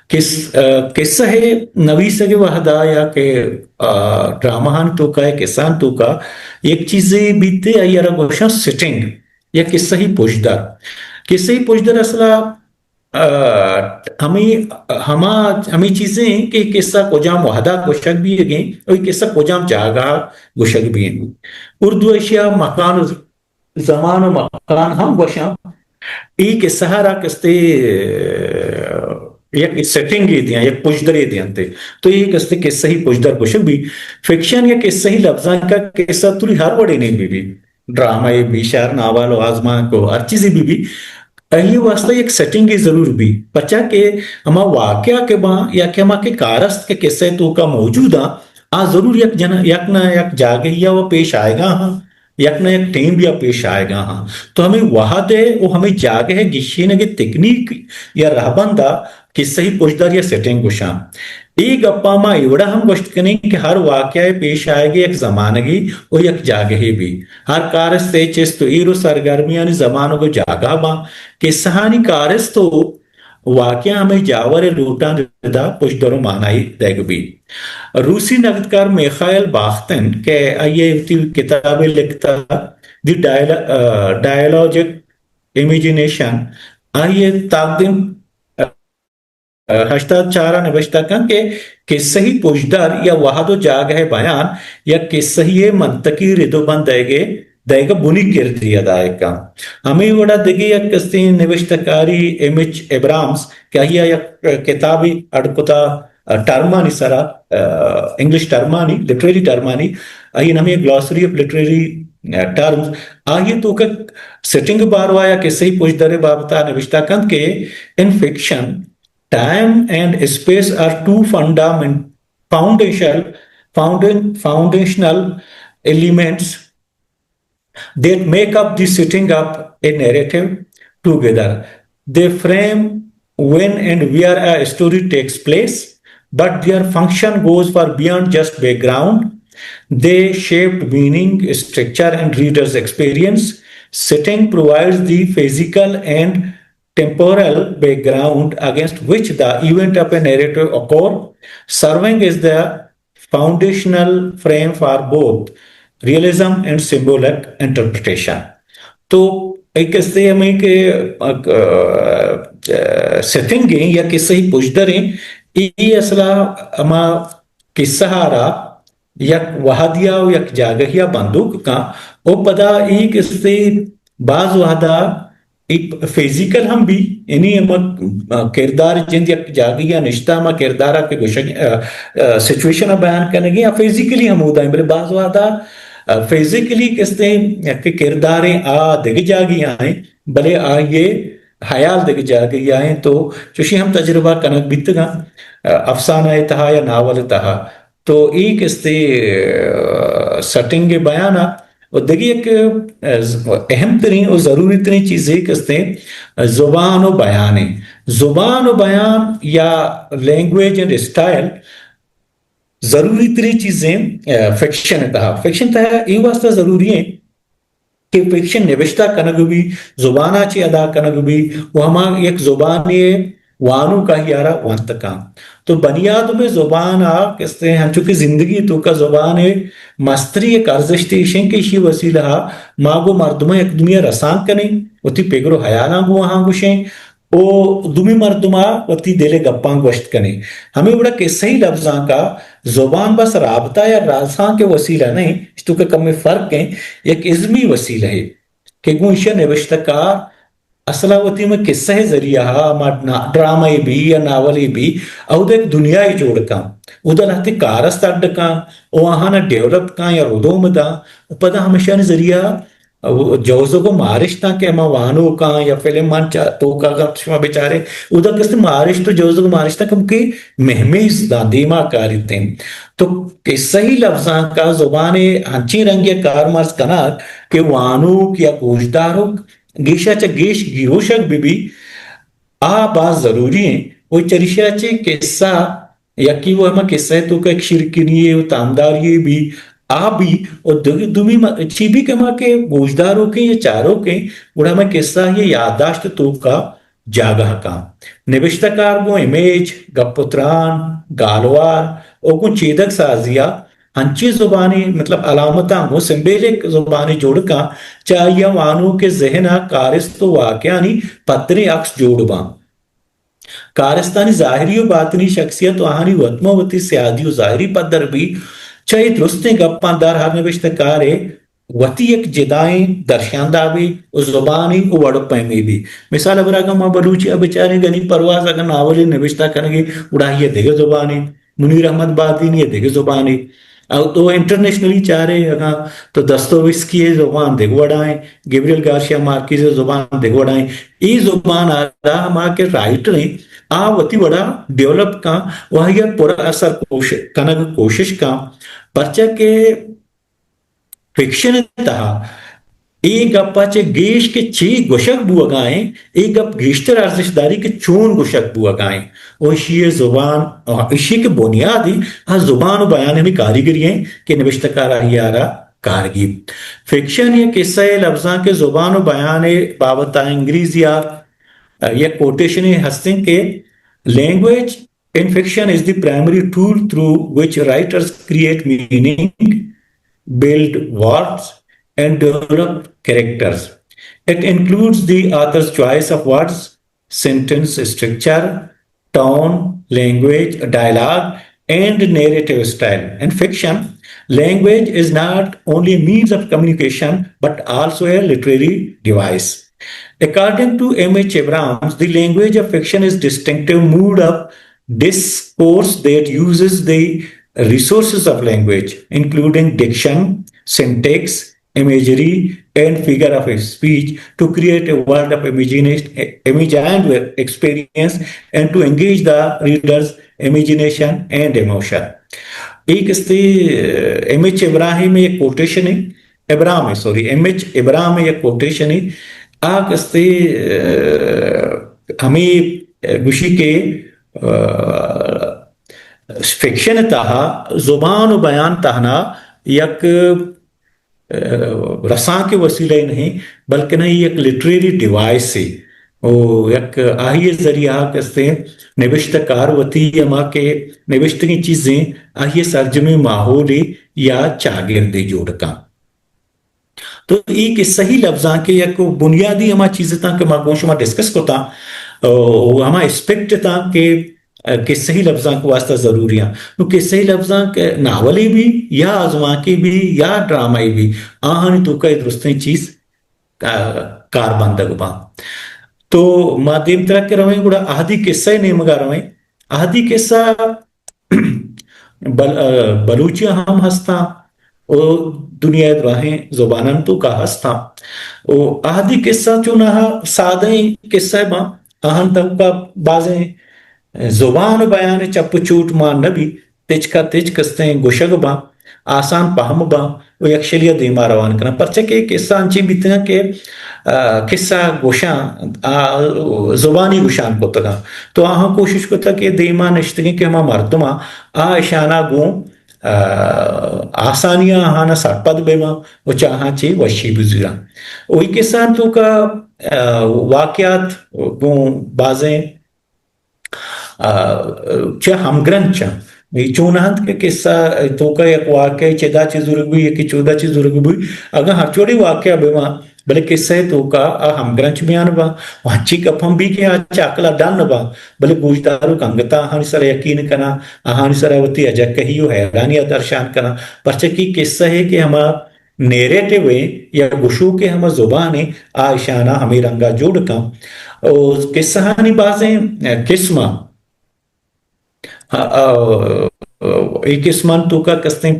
کس-، آ، قصہ ءِ نویسگ ءِ وہدا یا کہ، آ، ڈرامہانی توکا یا قصہانی توکا یک چیزے بیت، آئی ءَ را گوشاں سیٹنگ یا قصہی پژدر۔ قصہی پژدر اصلا، آ، ہمے، ہما، ہمے چیزیں کہ قصہ کجام وہدا گوشگ بیگیں، او قصہ کجام جاگہ گوشگ بیگیں۔ اردو ءَ ایشی ءَ مکان و زمان و مکان ہم گوشاں۔ اے قصہ ءَ را کستے یک سیٹنگے دیاں، یک پژدرے دیاں تے۔ تو اے کستے قصہی پژدر گوشگ بی۔ فکشن یا قصہی لبزانک ءَ قصہ توری ہر وڑے نیم بی بی۔ ڈرامہ ءَ بی، شعر، ناول و آزمانک و ہر چیزے بی بی۔ اے واسطہ یک سیٹنگے ضرور بی۔ پچا کہ ہما واقعہ کہ باں یا کہ ہما کہ کارست کہ قصہ ءِ توکا موجود آں، آ ضرور یک جن-، یک نہ یک جاگہی ءَ و پیش آئیگا ہاں۔ یک نہ یک ٹیم بیا پیش آئیگا ہاں۔ تو ہمے وہد ءَ و ہمے جاگہ ءِ گیشینگ ءِ تکنیک یا رہبند ءَ قصہی پژدر یا سیٹنگ گوشاں۔ اے گپاں ما اے وڑا ہم گوشت کنیں کہ ہر واقعہ ءِ پیش آئیگ ءِ یک زمانگے و یک جاگہے بی۔ ہر کارست ءِ چست و ایر و سرگرمیانی زمانگ و جاگہ باں۔ قصہانی کارست و واقعہ ہمے جاور ءِ لوٹاں ردا پژدر و مانائی دئیگ بیت۔ روسی نگدکار میخائل باختن کہ آئی ءَ وتی کتابے لکھتا، دی ڈائل-، آ، ڈائلاجک امیجینیشن، آئی ءَ تاکدیم، آ، ہشتاد چار ءَ نبشتہ کنت کہ قصہی پژدر یا وہد و جاگہ ءِ بیان یک قصہی ءِ منطقی رد و بند دئیگ ءِ دئیگ ءَ بنی کردے ادا کنت۔ ہمے وڑا دگہ یک کستیں نبشتہ کاری ایم ایچ ابرامز کہ آئی ءَ یک کتابے اڈ کتا، آ، ٹرمانی سرا، آ، انگلش ٹرمانی، لٹریری ٹرمانی، آئی ءِ نام ءَ گلاسری آف لٹریری، آ، ٹرمز، آئی ءِ توکا سیٹنگ باروا یا قصہی پژدر ءِ بابت ءَ نبشتہ کنت کہ in fiction, time and space are two fundamental foundational, foundin-, foundational elements that make up the setting of a narrative together. They frame when and where a story takes place, but their function goes far beyond just background. They shape meaning, structure, and reader's experience. Setting provides the physical and temporal background against which the event of a narrative occur, serving as the foundational frame for both realism and symbolic interpretation. تو اے قصے ہمیں کہ، آ، آ، سیٹنگ ہیں یا قصہی پژدر ہیں، اے اصلا ہما قصہ ءَ را یک وہدیا و یک جاگہیا بندوک کن و پدا اے قصے باز وہدا اے فزیکل ہم بی، یعنی ہما کردار جند یک جاگہیا نشتہ ہما کردارا کہ گوشگ، آ، آ، سچویشن بیان کنگی یا فزیکلی ہمودا ہیں، بلے باز وہدا، آ، فزیکلی کستے کہ کرداریں آ دگہ جاگہیا ہیں، بلے آئیے حیال دگہ جاگہیا ہیں، تو چوشی ہم تجربہ کنگ بیتگاں، آ، افسانہ تہا یا ناول تہا۔ تو اے کستے، آ، سیٹنگ بیان ءَ و دگہ یک، آ، ز-، اہم ترین و ضروری ترین چیز اے کستے، آ، زبان و بیان ایں۔ زبان و بیان یا لینگویج اینڈ اسٹائل ضروری ترین چیزیں، آ، فکشن تہا۔ فکشن تہا اے واسطہ ضروری ہیں کہ فکشن نبشتہ کنگ بی، زبانا چہ ادا کنگ بی و ہما یک زبانے وانوک آئی ءَ را ونت کن۔ تو بنی آدم ءِ زبان ءَ کستے ہنچو کہ زندگی توکا زبان ءِ مستری یک ارزشتے ایشیں کہ ایشی وسیلہ ءَ ما گوں مردماں یک دومی ءَ رسانک کنیں، وتی پگر و حیالاں گوں آہاں گوشیں، او دومی مردم ءَ وتی دل ءِ گپاں گوشت کنیں۔ ہمے وڑا کسہی لبزانک ءَ زبان بس رابطہ یا رسانک ءِ وسیلہ نہ ایں، اشی توکا کمے فرق ایں، یک ازمی وسیلہ ہے کہ گوں ایشی ءَ نبشتہ کار اصل ءَ وتی ہمے قصہ ءِ ذریعہ ءَ ہما نا-، ڈرامہ ءَ بی یا ناول ءَ بی، اود ءَ یک دنیا ءَ جوڑ کن، اود ءَ لہتے کارست اڈ کن، او آہاں ڈیولپ کن یا ردوم داں، و پدا ہمیشانی ذریعہ ءَ جوزگ و مارشتاں کہ ہما وانوکاں یا فلم مان چا-، توکا اگر شما بچارے، اود ءَ کستے مارشت و جوزگ و مارشتاں کم کہ مہمیز داں دیما کاریتیں۔ تو قصہی لبزانک ءَ زبان ءِ ہنچیں رنگے ءَ کارمرز کنگ کہ وانوک یا گوشداروک گیشا چہ گیش گیروشگ بہ بی، آ باز ضروری ایں۔ و چریشا چہ قصہ یکی و ہما قصہ ءِ توکا یک شیرکنی یے و تامداری یے بی، آ بی و دو-، دومی ما-، چی بی کہ ہما کہ گوشداروکیں یا چاروکیں، گڑا ہما قصہ ءِ یادداشت ءِ توکا جاگہ کن۔ نبشتہ کار گوں امیج، گپ و تران، گالوار و گوں چیدگ سازی ءَ انچیں زبانی، مطلب، علامتاں گوں سمبولک زبانی جوڑ کن، چہ آئی ءَ وانوک ءِ ذہن ءَ کارست و واقعانی پدریں عکس جوڑ باں۔ کارستانی ظاہری و باطنی شخصیت و آہانی وتمہ وتی سیادی و ظاہری پدر بی۔ چہ اے درستیں گپاں در ہر نبشتہ کارے وتی یک جدائیں درشاندابے و زبانے و وڑ و پیمے بی۔ مثال ءَ برا اگاں ما بلوچی ءَ بچاریں، غنی پرواز اگاں ناولے نبشتہ کنگے، گڑا آئی ءَ دگہ زبانے، منیر احمد بادینی ءَ دگہ زبانے۔ او تو انٹرنیشنلی چارے اگاں تو دستویسکی ءِ زبان دگہ وڑائیں، گیبریل گارشیا مارکیز ءِ زبان دگہ وڑائیں۔ اے زبان ءَ را ہما کہ رائٹر ایں، آ وتی وڑا ڈیولپ کن و آئی ءَ پر اثر کوش-، کنگ کوشش کن، پرچا کہ فکشن ءِ تہا اے گپ ءَ چہ گیش کہ چے گوشگ بوہگا ایں، اے گپ گیشتر ارزشت داری کہ چون گوشگ بوہگا ایں۔ و ایشی ءِ زبان، ایشی کہ بنیاد ایں، آ زبان و بیان ہمے کاریگری ایں کہ نبشتہ کار آئی ءَ را کار گیپت۔ فکشن یا قصہ ءِ لبزانک ءِ زبان و بیان ءِ بابت ءَ انگریزی ءَ یک کوٹیشنے ہستیں کہ language in fiction is the primary tool through which writers create meaning, build worlds, and develop characters. It includes the author's choice of words, sentence structure, tone, language, dialogue, and narrative style. In fiction, language is not only a means of communication but also a literary device. According to M H Abrams, the language of fiction is distinctive mode of discourse that uses the resources of language, including diction, syntax, imagery, and figure of speech, to create a world of imagination, imagined experience, and to engage the reader's imagination and emotion. ایک استے، M H ابراہیم ایک کوٹیشن ہے، ابرام ہے، sorry, M H Abram ایک کوٹیشن ہے۔ آ کستے، آ، ہمیں گوشی کہ، آ، فکشن تہا زبان و بیان تہنا یک، آ، رسانک وسیلہ نہیں، بلکن یک لٹریری ڈیوائس ہے۔ او یک آہی ذریعہ کستے نبشتہ کار وتی ہما کہ نبشتگیں چیزیں آہی سرجمیں ماحولے یا چاگردے جوڑ کن۔ تو اے کہ صحیح لبزانک ءِ یک بنیادی ہما چیز اتاں کہ ما گوں شما ڈسکس کتاں، او ہما اسپیکٹ اتاں کہ، کہ صحیح لبزانک واسطہ ضروری آں۔ نو کہ صحیح لبزانک ناولے بھی یا آزمانکے بھی یا ڈرامہ بھی، آہانی توکا اے درستیں چیز، آ، کار بندگ باں۔ تو ما دیمترا کہ رویں، گڑا اہدی قصہ ءِ نیمگا رویں۔ اہدی قصہ بل-، آ، بلوچی ہم ہستاں و دنیا ءِ دراہیں زباناں توکا ہستاں۔ و اہدی قصہ چوناہا سادہیں قصہ باں، آہان توکا بازیں زبان و بیان چپ و چوٹ مان نہ بی، تچکا تچک استیں گوشگ باں، آسان پہم باں و یکشلی ءَ دیما روان کناں۔ پرچہ کہ قصہ انچیں بیتگاں کہ، آ، قصہ گوشاں، آ، زبانی گوشان کتگاں۔ تو آہاں کوشش کتگ کہ دیما نشتگیں کہ ہما مردماں آ اشانا گوں، آ، آسانی آہانا سرپد بباں و چہ آہاں چے وشی بزیراں۔ و اے قصہ توکا، آ، واقعات گوں بازیں آ، چہ ہمگرنچ اَنت۔ اے چون اَنت کہ قصہ توکا یک واقعہ چدا چہ زورگ بی، یکے چودا چہ زورگ بی، اگاں ہر چوڑی واقعہ بہ باں، بلے قصہ توکا آ ہمگرنچ بیان باں، و ہنچی گپ ہم بی کہ آ چہ عقل ءَ ڈن باں، بلے گوشداروک انگتا آہانی سرا یقین کناں، آہانی سرا وتی اجکہی و حیرانی ءَ درشان کناں، پرچہ کہ قصہ ہے کہ ہما نیریٹو ایں یا گشوکیں ہما زبان ایں، آ اشاناں ہمے رنگا جوڑ کن۔ او قصہانی بازیں قسم اَں۔ آ، آ، اے قسمان توکا کستیں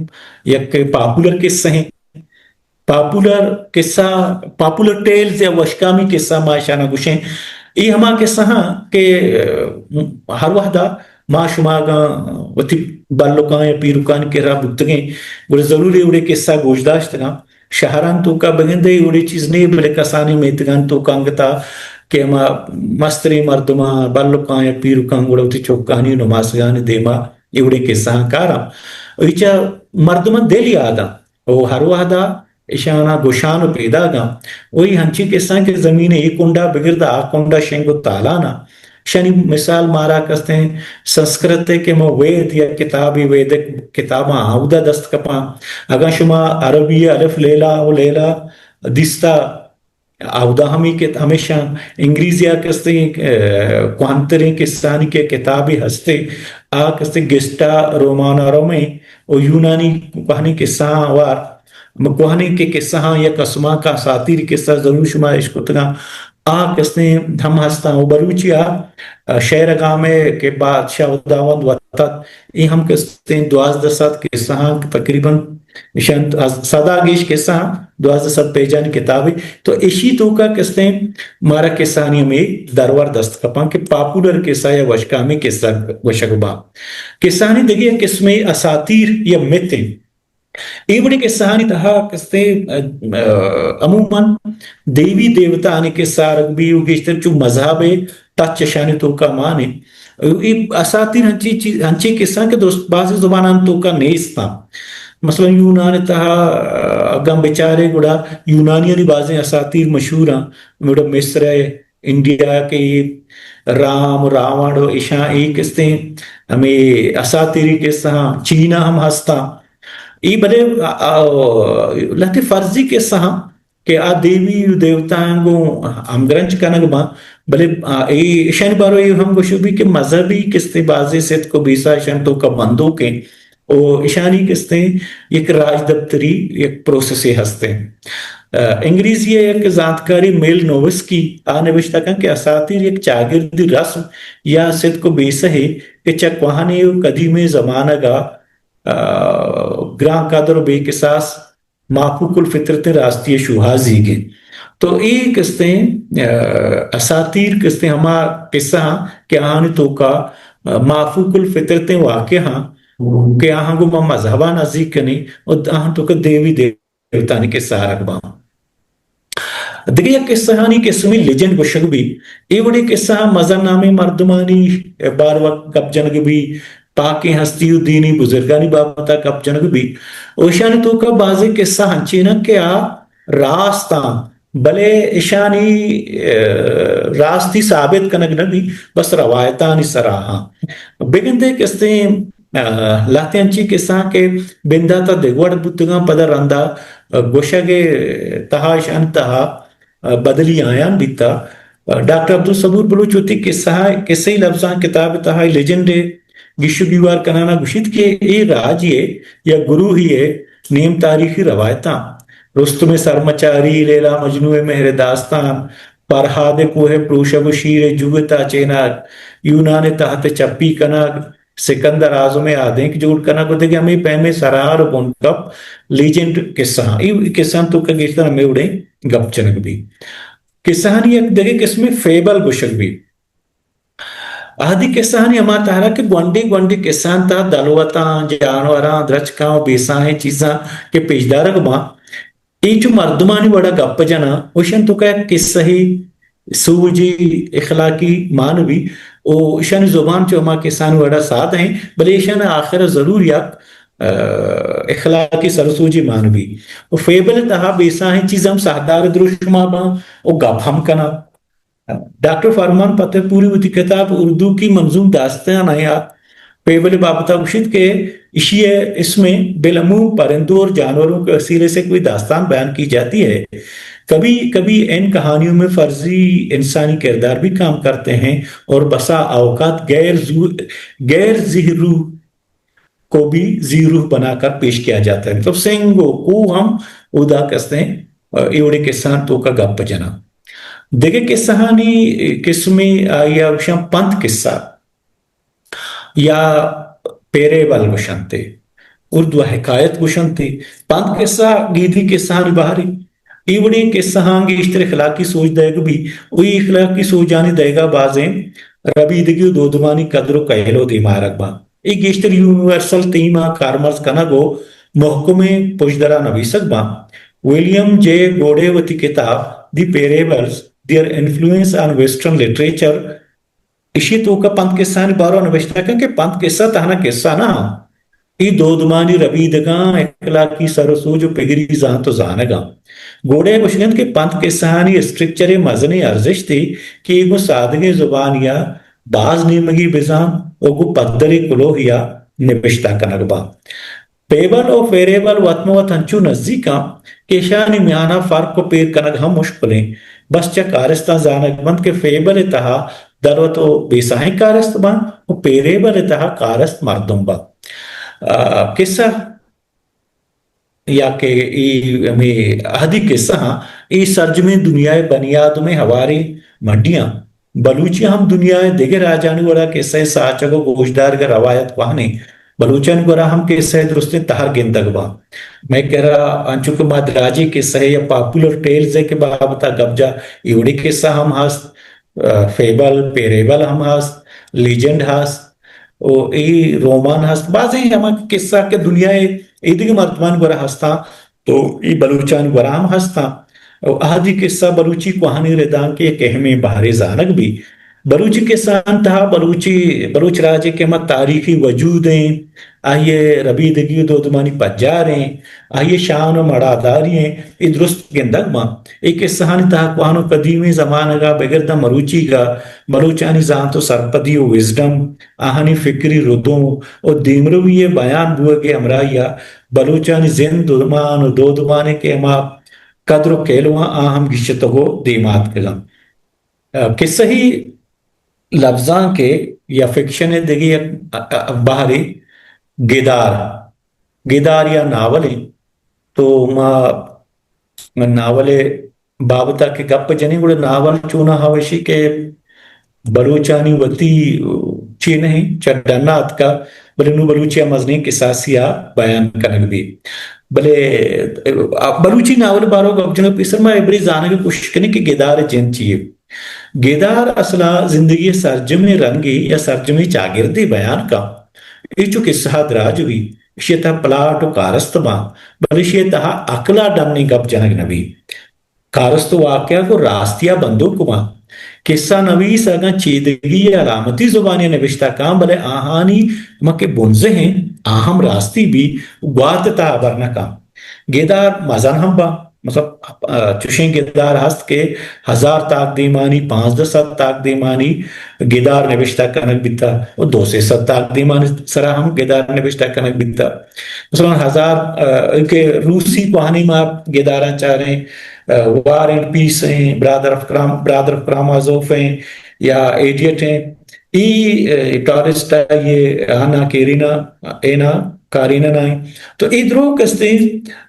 یک پاپولر قصہ ایں۔ پاپولر قصہ، پاپولر ٹیلز یا وشکامی قصہ ما اشاناں گوشیں۔ اے ہما قصہ اَں کہ، آ، ہر وہدا ما شما اگاں وتی بلکاں یا پیرکانی کرا بوتگیں، گڑا ضرور اے وڑیں قصہ گوش داشتگاں۔ شہران توکا بگندے اے وڑیں چیز نے، بلے کسانیں میتگان توکا انگتا کہ ہما مستریں مردماں، بلکاں یا پیرکاں گڑا وتی چکانی نماسگانی دیما اے وڑیں قصہاں کاراں۔ ایچا مردماں دل یاداں۔ او ہر وہدا اشاناں گوشان و پیداگاں۔ وہی ہنچیں قصہاں کہ زمین اے کنڈا بگرد آ کنڈا شنگ و تالانا۔ شنی مثال مارا کستیں سنسکرت ء کہ ما وید یا کتابی ویدک کتاباں اودا دست کپاں۔ اگاں شما عربی الف لیلا و لیلا دیستا، اودا ہمیں کت-، ہمیشاں انگریزی ء کستیں، اه، کوہنتریں قصہانی کہ کتابے ہستے، آ کستیں گیسٹا رومانوروم و یونانی کوہنیں قصہاں وار، کوہنیں کہ قصہاں یا کسماں کا اساطیر قصہ ضرور شما اشکتگاں۔ آ کستیں ہم ہستاں و بلوچی آ شعر گام ء کہ بادشاہ و داوند وتت، اے ہم کستیں دوازدہ سد قصہاں تقریباً ایشاں سدا گیش قصہ ہم دوازدہ سد پیجانی کتابے۔ تو ایشی توکا کستیں مارا قصہانی ہمے درور دست کپاں کہ پاپولر قصہ یا وشکامی قصہ گوشگ باں۔ قصہانی دگہ یک قسمے اساطیر یا مت انت۔ اے وڑیں قصہانی تہا کستیں، ا، ا، عموماً دیوی دیوتاانی قصہ آرگ بی و گیشتر چو مذہب ء تچ اشانی توکا مان انت۔ اے اساطیر انچیں چیز، انچیں قصہ کہ درست بازیں زبانان توکا نیستاں۔ مثلاً یونان ء تہا، ا، اگاں بچارے گڑا یونانیانی بازیں اساطیر مشہوراں۔ گڑا مصر ء، انڈیا کہ رام، راون و ایشاں اے کستیں ہمے اساطیری قصہ ہاں، چین ء ہم ہستاں۔ اے بلے، ا، ا، لہتے فرضی قصہ ہاں کہ آ دیوی و دیوتایاں گوں ہمگرنچ کنگ باں، بلے، ا، اے ایشانی بارو اے ہم گوشگ بی کہ مذہبی کستیں بازیں صدق و بیسہ ایشانی توکا بندوکیں و ایشانی کستیں یک راجدپتری یک پروسسے ہستیں۔ ا، انگریزی ء یک زانتکارے میل نووسکی آ نبشتہ کن کہ اساطیر یک چاگردی رسم یا صدق و بیسہے کہ چہ کوہنیں و قدیمیں زمانگ ء، ا، گران قدر و بے کساس مافوق الفطرتیں راستی ء شوہازیگ انت۔ تو اے کستیں، ا، اساطیر کستیں ہما قصہ ہاں کہ آہانی توکا، ا، مافوق الفطرتیں واقعہ ہاں کہ آہاں گوں ما مذہباں نزیک کنیں و آہاں توکا دیوی دیوتانی قصہ آرگ باں۔ دگہ یک قصہانی قسمے لیجنڈ گوشگ بی۔ اے وڑیں قصہ مزن نامیں مردمانی باروا گپ جنگ بی، پاکیں ہستی و دینی بزرگانی بابتا گپ جنگ بی۔ و ایشانی توکا بازیں قصہ ہنچین انت کہ آ راست آں، بلے ایشانی، ا، راستی ثابت کنگ نہ بی، بس روایتانی سرا ہاں۔ بگندے کستیں، ا، لہتے انچیں قصہ کہ بنداتا دگہ وڑ بوتگاں، پدا رندا، ا، گوشگ ء تہا، ایشانی تہا، ا، بدلی آیان بیتا۔ ڈاکٹر عبدالصبور بلوچ وتی قصہ، قصہی لبزانک کتاب تہا لیجنڈ ء گیش و گیوار کنانا گوشیت کہ اے راجے ء یا گروہے ء نیم تاریخی روایتاں، رستم ء سرمچاری، لیلا مجنو ء مہر داستان، فرہاد ء کوہ ء پروشگ و شیر ء جو ء تاچینگ، یونان ء تحت ء چپی کنگ، سکندر اعظم ء آدینک جوڑ کنگ و دگہ ہمے پیمیں سرحال و بنگپ لیجنڈ قصہ ہاں۔ اے قصہ ہاں توکا گیشتر ہمے وڑیں گپ جنگ بی۔ قصہانی یک دگہ قسمے فیبل گوشگ بی۔ اہدی قصہانی ہما تہرا کہ گونڈیں گونڈیں قصہاں تہا دلوتاں، جانوراں، درچکاں و بیساہیں چیزاں کہ پیشدارگ باں، اے چو مردمانی وڑا گپ جناں، و ایشان توکا یک قصہے سوجی اخلاقی مان بی، و ایشانی زبان چو ہما قصہانی وڑا سادہ ایں، بلے ایشان آخر ضرور یک، ا، اخلاقی سرسوجی مان بی۔ و فیبل تہا بیساہیں چیز ہم ساہدار دروشما باں و گپ ہم کناں۔ ڈاکٹر فرمان فتح پوری وتی کتاب اردو کی منظوم داستان حیات فیبل بابتا گوشیت کہ ایشی ء اسم بالعموم پرندوں اور جانوروں کے وسیلے سے کوئی داستان بیان کی جاتی ہے۔ کبھی کبھی ان کہانیوں میں فرضی انسانی کردار بھی کام کرتے ہیں اور بسا اوقات غیر زو-، غیر ظہور کو بھی زی روح بنا کر پیش کیا جاتا ہے۔ مطلب سنگ و کوہ ہم اودا کستیں، اے وڑیں قصہاں توکا گپ جناں۔ دگہ قصہانی قسمے آئی ء گوشاں پنت قصہ یا پیریبل گوشنتے، اردو ء حکایت گوشنتے۔ پنت قصہ گیدی قصہانی بہرے۔ اے وڑیں قصہاں گیشتر اخلاقی سوج دئیگ بی، و اے اخلاقی سوجانی دئیگا بازیں ربیدگی و دودمانی قدر و کہل و دیما آرگ باں۔ اے گیشتر یونیورسل تھیم ء کارمرز کنگ و محکمیں پژدرا نویسگ باں۔ ولیم جے گوڈے وتی کتاب the parables, their influence on western literature, ایشی توکا پنت قصہانی باروا نوشتہ کن کہ پنت قصہ تہنا قصہ نہ آں، اے دودمانی ربیدگاں، اخلاقی سر و سوج و پگری زانت و زانگاں۔ گوڑے گوشگ انت کہ پنت قصہانی اسٹرکچرے مزنیں ارزشتے کہ اے گوں سادگیں زبانیا باز نیمگی بزان و گوں پدریں کلوہیا نبشتہ کنگ باں۔ پیبل و فیریبل وت مہ وت انچو نزیک آں کہ اشانی میانا فرق و پیر کنگ ہم مشکلیں۔ بس چہ کارستاں زانگ بنت کہ فیبل ء تہا دلوت و بیساہیں کارست باں و پیریبل ء تہا کارست مردم باں۔ آ، قصہ یا کہ اے ہمے عہدی قصہ آں، اے سرجمیں دنیا ء بنی آدم ء ہواریں منڈیاں۔ بلوچی ہم دنیا ء دگہ راجانی وڑا کسہ ء ساچگ و گوشدارگ ء روایت کوہنیں۔ بلوچانی گورا ہم کسہ ء درستیں تہر گندگ باں۔ مئے کرا انچو کہ ما دراجیں کسہ ء یا پاپولر ٹیلز ء کہ بابت ء گپ جا، اے وڑیں کسہ ہم ہست، ء، فیبل، پیریبل ہم ہست، لیجنڈ ہست، و اے رومان ہست، بازیں ہما کسہ کہ دنیا ء ایدگہ مردمانی گورا ہستاں، تو اے بلوچانی گورا ہم ہستاں۔ و اہدی قصہ بلوچی کوہنیں ردانک ء یک اہمیں بہرے زانگ بی۔ بلوچی قصہانی تہا بلوچی، بلوچ راج ء کہ ہما تاریخی وجود ایں، آئی ء ربیدگی و دودمانی پجار ایں، آئی ء شان و مڑاداری ایں، اے درست گندگ باں۔ اے قصہانی تہا کوہن و قدیمیں زمانگ ء بگر داں مروچیگ ء بلوچانی زانت و سرپدی و وزڈم، آہانی فکری ردوم و دیمروی ء بیان بوگ ء ہمراہی ء بلوچانی زند و مان و دودمان ء کہ ہما قدر و کیلواں آ ہم گیشتگ و دیما اتکگاں۔ ء، قصہی لبزانک ء یا فکشن ء دگہ یک، ء، ء، بہرے گدار، گدار یا ناول انت۔ تو ما ناول ء بابت ء کہ گپ جنیں گڑا ناول چوناہا وشی کہ بلوچانی وتی چے نہ انت، چہ ڈن ء اتکا، بلے نوں بلوچی ء مزنیں کساسی ء بیان کنگ بیت۔ بلے، ء، بلوچی ناول ء بارو گپ جنگ پیسر ما ابری زانگ ء کوشش کنیں کہ گدار ء جند چی یے۔ گدار اصلا زندگی ء سرجمیں رنگے یا سرجمیں چاگردے بیان کن۔ اے چو قصہ ء دراج بی، اشی ء تہا پلاٹ و کارست باں، بلے اشی ء تہا عقل ء ڈنیں گپ جنگ نہ بی۔ کارست و واقعہ گوں راستی ء بندوک باں۔ قصہ نویس اگاں چیدگی یا علامتی زبانی ء نبشتہ کاں، بلے آہانی ہما کہ بنزہ انت، آ ہم راستی بی، گوات ء تہا بر نہ کاں۔ گدار مزن ہم باں، مطلب، ء، چوشیں گدار ہست کہ ہزار تاک دیمانی، پانزدہ سد تاک دیمانی گدار نبشتہ کنگ بیتا و دو سے سد تاک دیمانی سرا ہم گدار نبشتہ کنگ بیتا۔ مثلاً ہزار، ء، کہ روسی کوہنی ما گداراں چاریں، ء، وار اینڈ پیس ہیں، برادر آف کرام، برادر آف کرامازوف ہیں، یا ایڈیٹ ہیں۔ ای، ء، ٹورسٹ ء یہ آنا کیرینا، اینا کارینا نائیں۔ تو ای دروگ استیں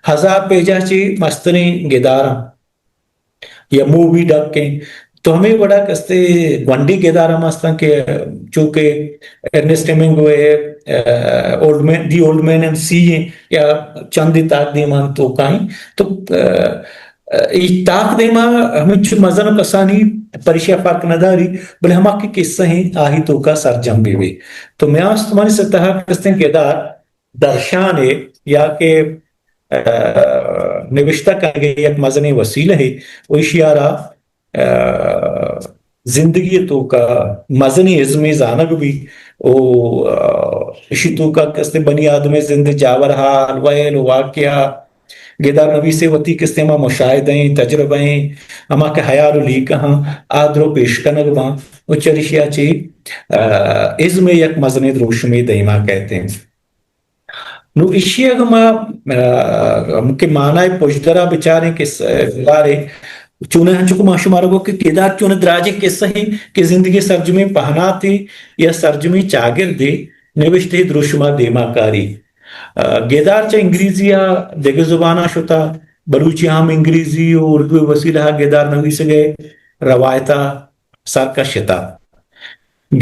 ہزار پیجا چی مستریں گداراں۔ یا مووی ڈک ایں۔ تو ہمے وڑا کستے گونڈیں گدار ہم ہستاں کہ چونکہ ارنسٹ ہیمنگوے، ء، old man, the old man and sea ایں یا چندے تاک دیمان توکا ایں۔ تو، ء، ء، ای تاک دیما ہمینچو مزن و کسانی پریشیا فرق نہ داری، بلے ہما کہ قصہ ایں آہی توکا سرجم بی بی۔ تو میاں استمانی سطح کستیں گدار درشانے یا کہ، ء، نوشتہ کنگ ء یک مزنیں وسیلہ ہے۔ و ایشی آرا، ء، زندگی توکا مزنیں ازمے زانگ بی۔ او، ء، ایشی توکا کستے بنی آدم زند جاور حال، ویل و واقعہ، گدار نویسے وتی کستے ہما مشاہدہ ہیں، تجربہ ہیں، ہما کہ حیال و لیکہ ہاں، آدرو پیش کنگ باں۔ و چریشیا چی، ء، ازمے یک مزنیں دروشمے دیما کہتے ہیں۔ نوں ایشی اگاں ما، ء، کہ معنی پژدرا بچاریں کہ س-، گدارے چونیں ہنچو کہ ما شمارا گو کہ گدار چونیں دراجیں قصہ ہیں کہ زندگی سرجمیں پہناتے یا سرجمیں چاگردے نبشتہ ءِ دروشم ءَ دیما کاری۔ آ، گدار چہ انگریزی ءَ دگہ زباناں شتہ، بلوچی ءَ ہم انگریزی و اردو ءِ وسیلہ ءَ گدار نویسگ ءِ روایت ءَ سر کشتہ۔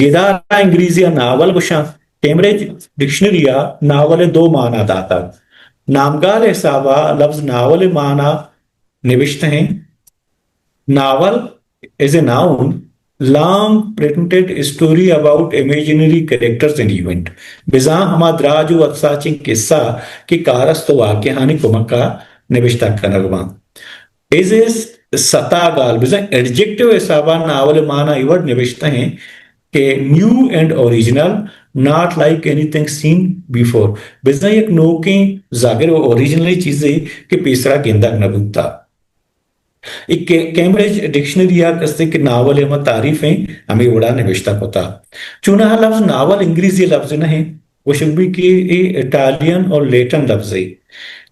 گدار ءَ انگریزی ءَ ناول گوشاں۔ کیمبرج ڈکشنری ءَ ناول ءِ دو مانا داتگ۔ نامگال ءِ حساب ءَ لفظ ناول ءِ مانا نبشتہ ایں۔ Novel is a noun, long printed story about imaginary characters and event. بزاں ہما دراج و وتساچیں قصہ کہ کارست و واقعہانی کمک ءَ نبشتہ کنگ باں۔ Is a ستا گال، بزاں ایڈجیکٹیو ءِ حساب ءَ ناول ءِ مانا اے وڑ نبشتہ ایں کہ new and original, not like anything seen before. بزاں یک نوکیں زاگر و اوریجنلیں چیزے کہ پیسرا گندگ نہ بوتا۔ اے کہ-، کیمبرج ڈکشنری ءَ کسے کہ ناول ءِ ہما تعریف ایں، ہمے وڑا نبشتہ کتا۔ چوناہا لفظ ناول انگریزی لفظ نہ ایں، گوشگ بی کہ اے اٹالین اور لیٹن لفظے۔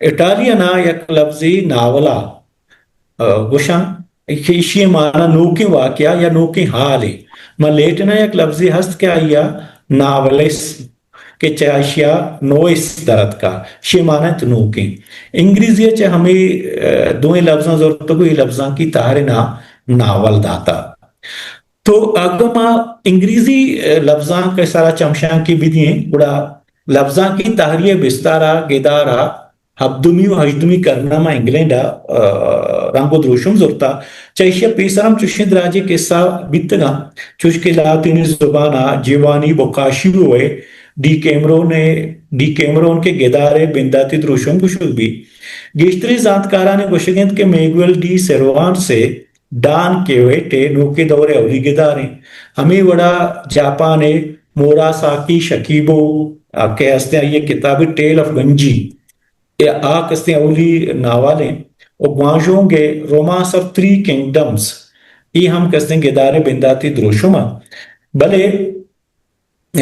اٹالین ءَ یک لفظے ناولا، آ، گوشاں کہ ایشی ءِ مانا نوکیں واقعہ یا نوکیں حالے۔ ما لیٹن ءَ یک لفظے ہست کہ آئی ءَ ناولس کہ چہ ایشی ءَ نوئس در اتکا، شی مانا انت نوکیں۔ انگریزی ءَ چہ ہمے، آ، دوئیں لفظاں زرتگ و اے لفظانکی تہر ءِ نام ناول داتا۔ تو اگاں ما انگریزی، آ، لفظانک ءِ سرا چمشانکے بدییں، گڑا لفظانکی تہری ءِ بستار ءَ گدار ءَ ہبدمی و ہژدمی کرن ءَ ما انگلینڈ ءَ، آ، رنگ و دروشم زرتا۔ چہ ایشی ءَ پیسر ہم چشیں دراجیں قصہ بیتگاں، چوش کہ لاطینی زبان ءَ جیوانی بوکاشیو ءِ ڈی کیمرون ءِ، ڈی کیمرون کہ گدار ءِ بنداتی دروشم گوشگ بی۔ گیشتریں زانتکارانی گوشگ انت کہ میگوئل ڈی سیروانٹس ءِ ڈان کیویٹ ءِ نوکیں دور ءِ اولی گدار انت۔ ہمے وڑا جاپان ءِ موراساکی شکیبو، آ، کہ ہستیں آئی ءِ کتاب ٹیل آف گنجی، اے آ کستیں اولی ناول انت۔ و گوانژونگ ءِ رومانس آف تھری کنگڈمز، اے ہم کستیں گدار ءِ بنداتی دروشم انت۔ بلے،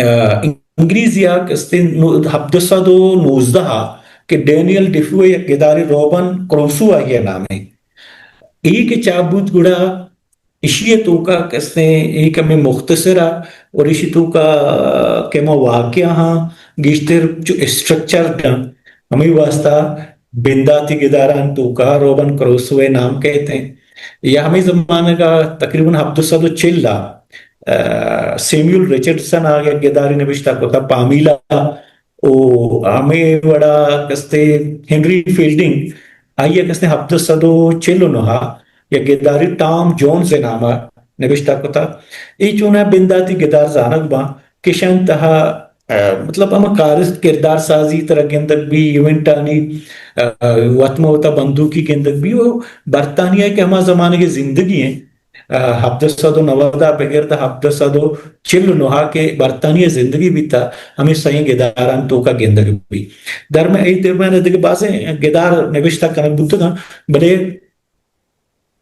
آ، انگریزی ءَ کستیں نو-، ہبدہ سد و نوزدہ ءَ کہ ڈینیل ڈیفو ءِ یک گدارے روبن کروسو آئی ءِ نام انت۔ اے کہ چاپ بوت گڑا ایشی ءِ توکا کستیں اے کمیں مختصر ءَ اور ایشی توکا کہ ما واقعہ ہاں گیشتر چو اسٹرکچرڈ ہاں، ہمے واسطہ بنداتی گداران توکا روبن کروسو ءِ نام کئیت ایں۔ یا ہمے زمانگ ءَ تقریباً ہبدہ سد و چل ءَ، آ، سیمیول رچرڈسن ءَ یک گدارے نبشتہ کتا پامیلا، او ہمے وڑا کستے ہنری فیلڈنگ، آئی ءَ کستے ہبدہ سد و چل و نہ ءَ یک گدارے ٹام جونز ءِ نام ءَ نبشتہ کتا۔ اے چوناہا بنداتی گدار زانگ باں کہ شان تہا، آ، مطلب ہما کارست کردار سازی ترا گندگ بی، ایونٹانی، آ، وت ماں وتا بندوکی گندگ بی، او برطانیہ کہ ہما زمانگ ءِ زندگی ایں، آ، ہبدہ سد و نود ءَ بگر داں ہبدہ سد و چل و نہ ءَ کہ برطانیہ ءَ زندگی بیتا، ہمے سئیں گدارانی توکا گندگ بی۔ درم-، اے درمیان ءَ دگہ بازیں گدار نبشتہ کنگ بوتگاں، بلے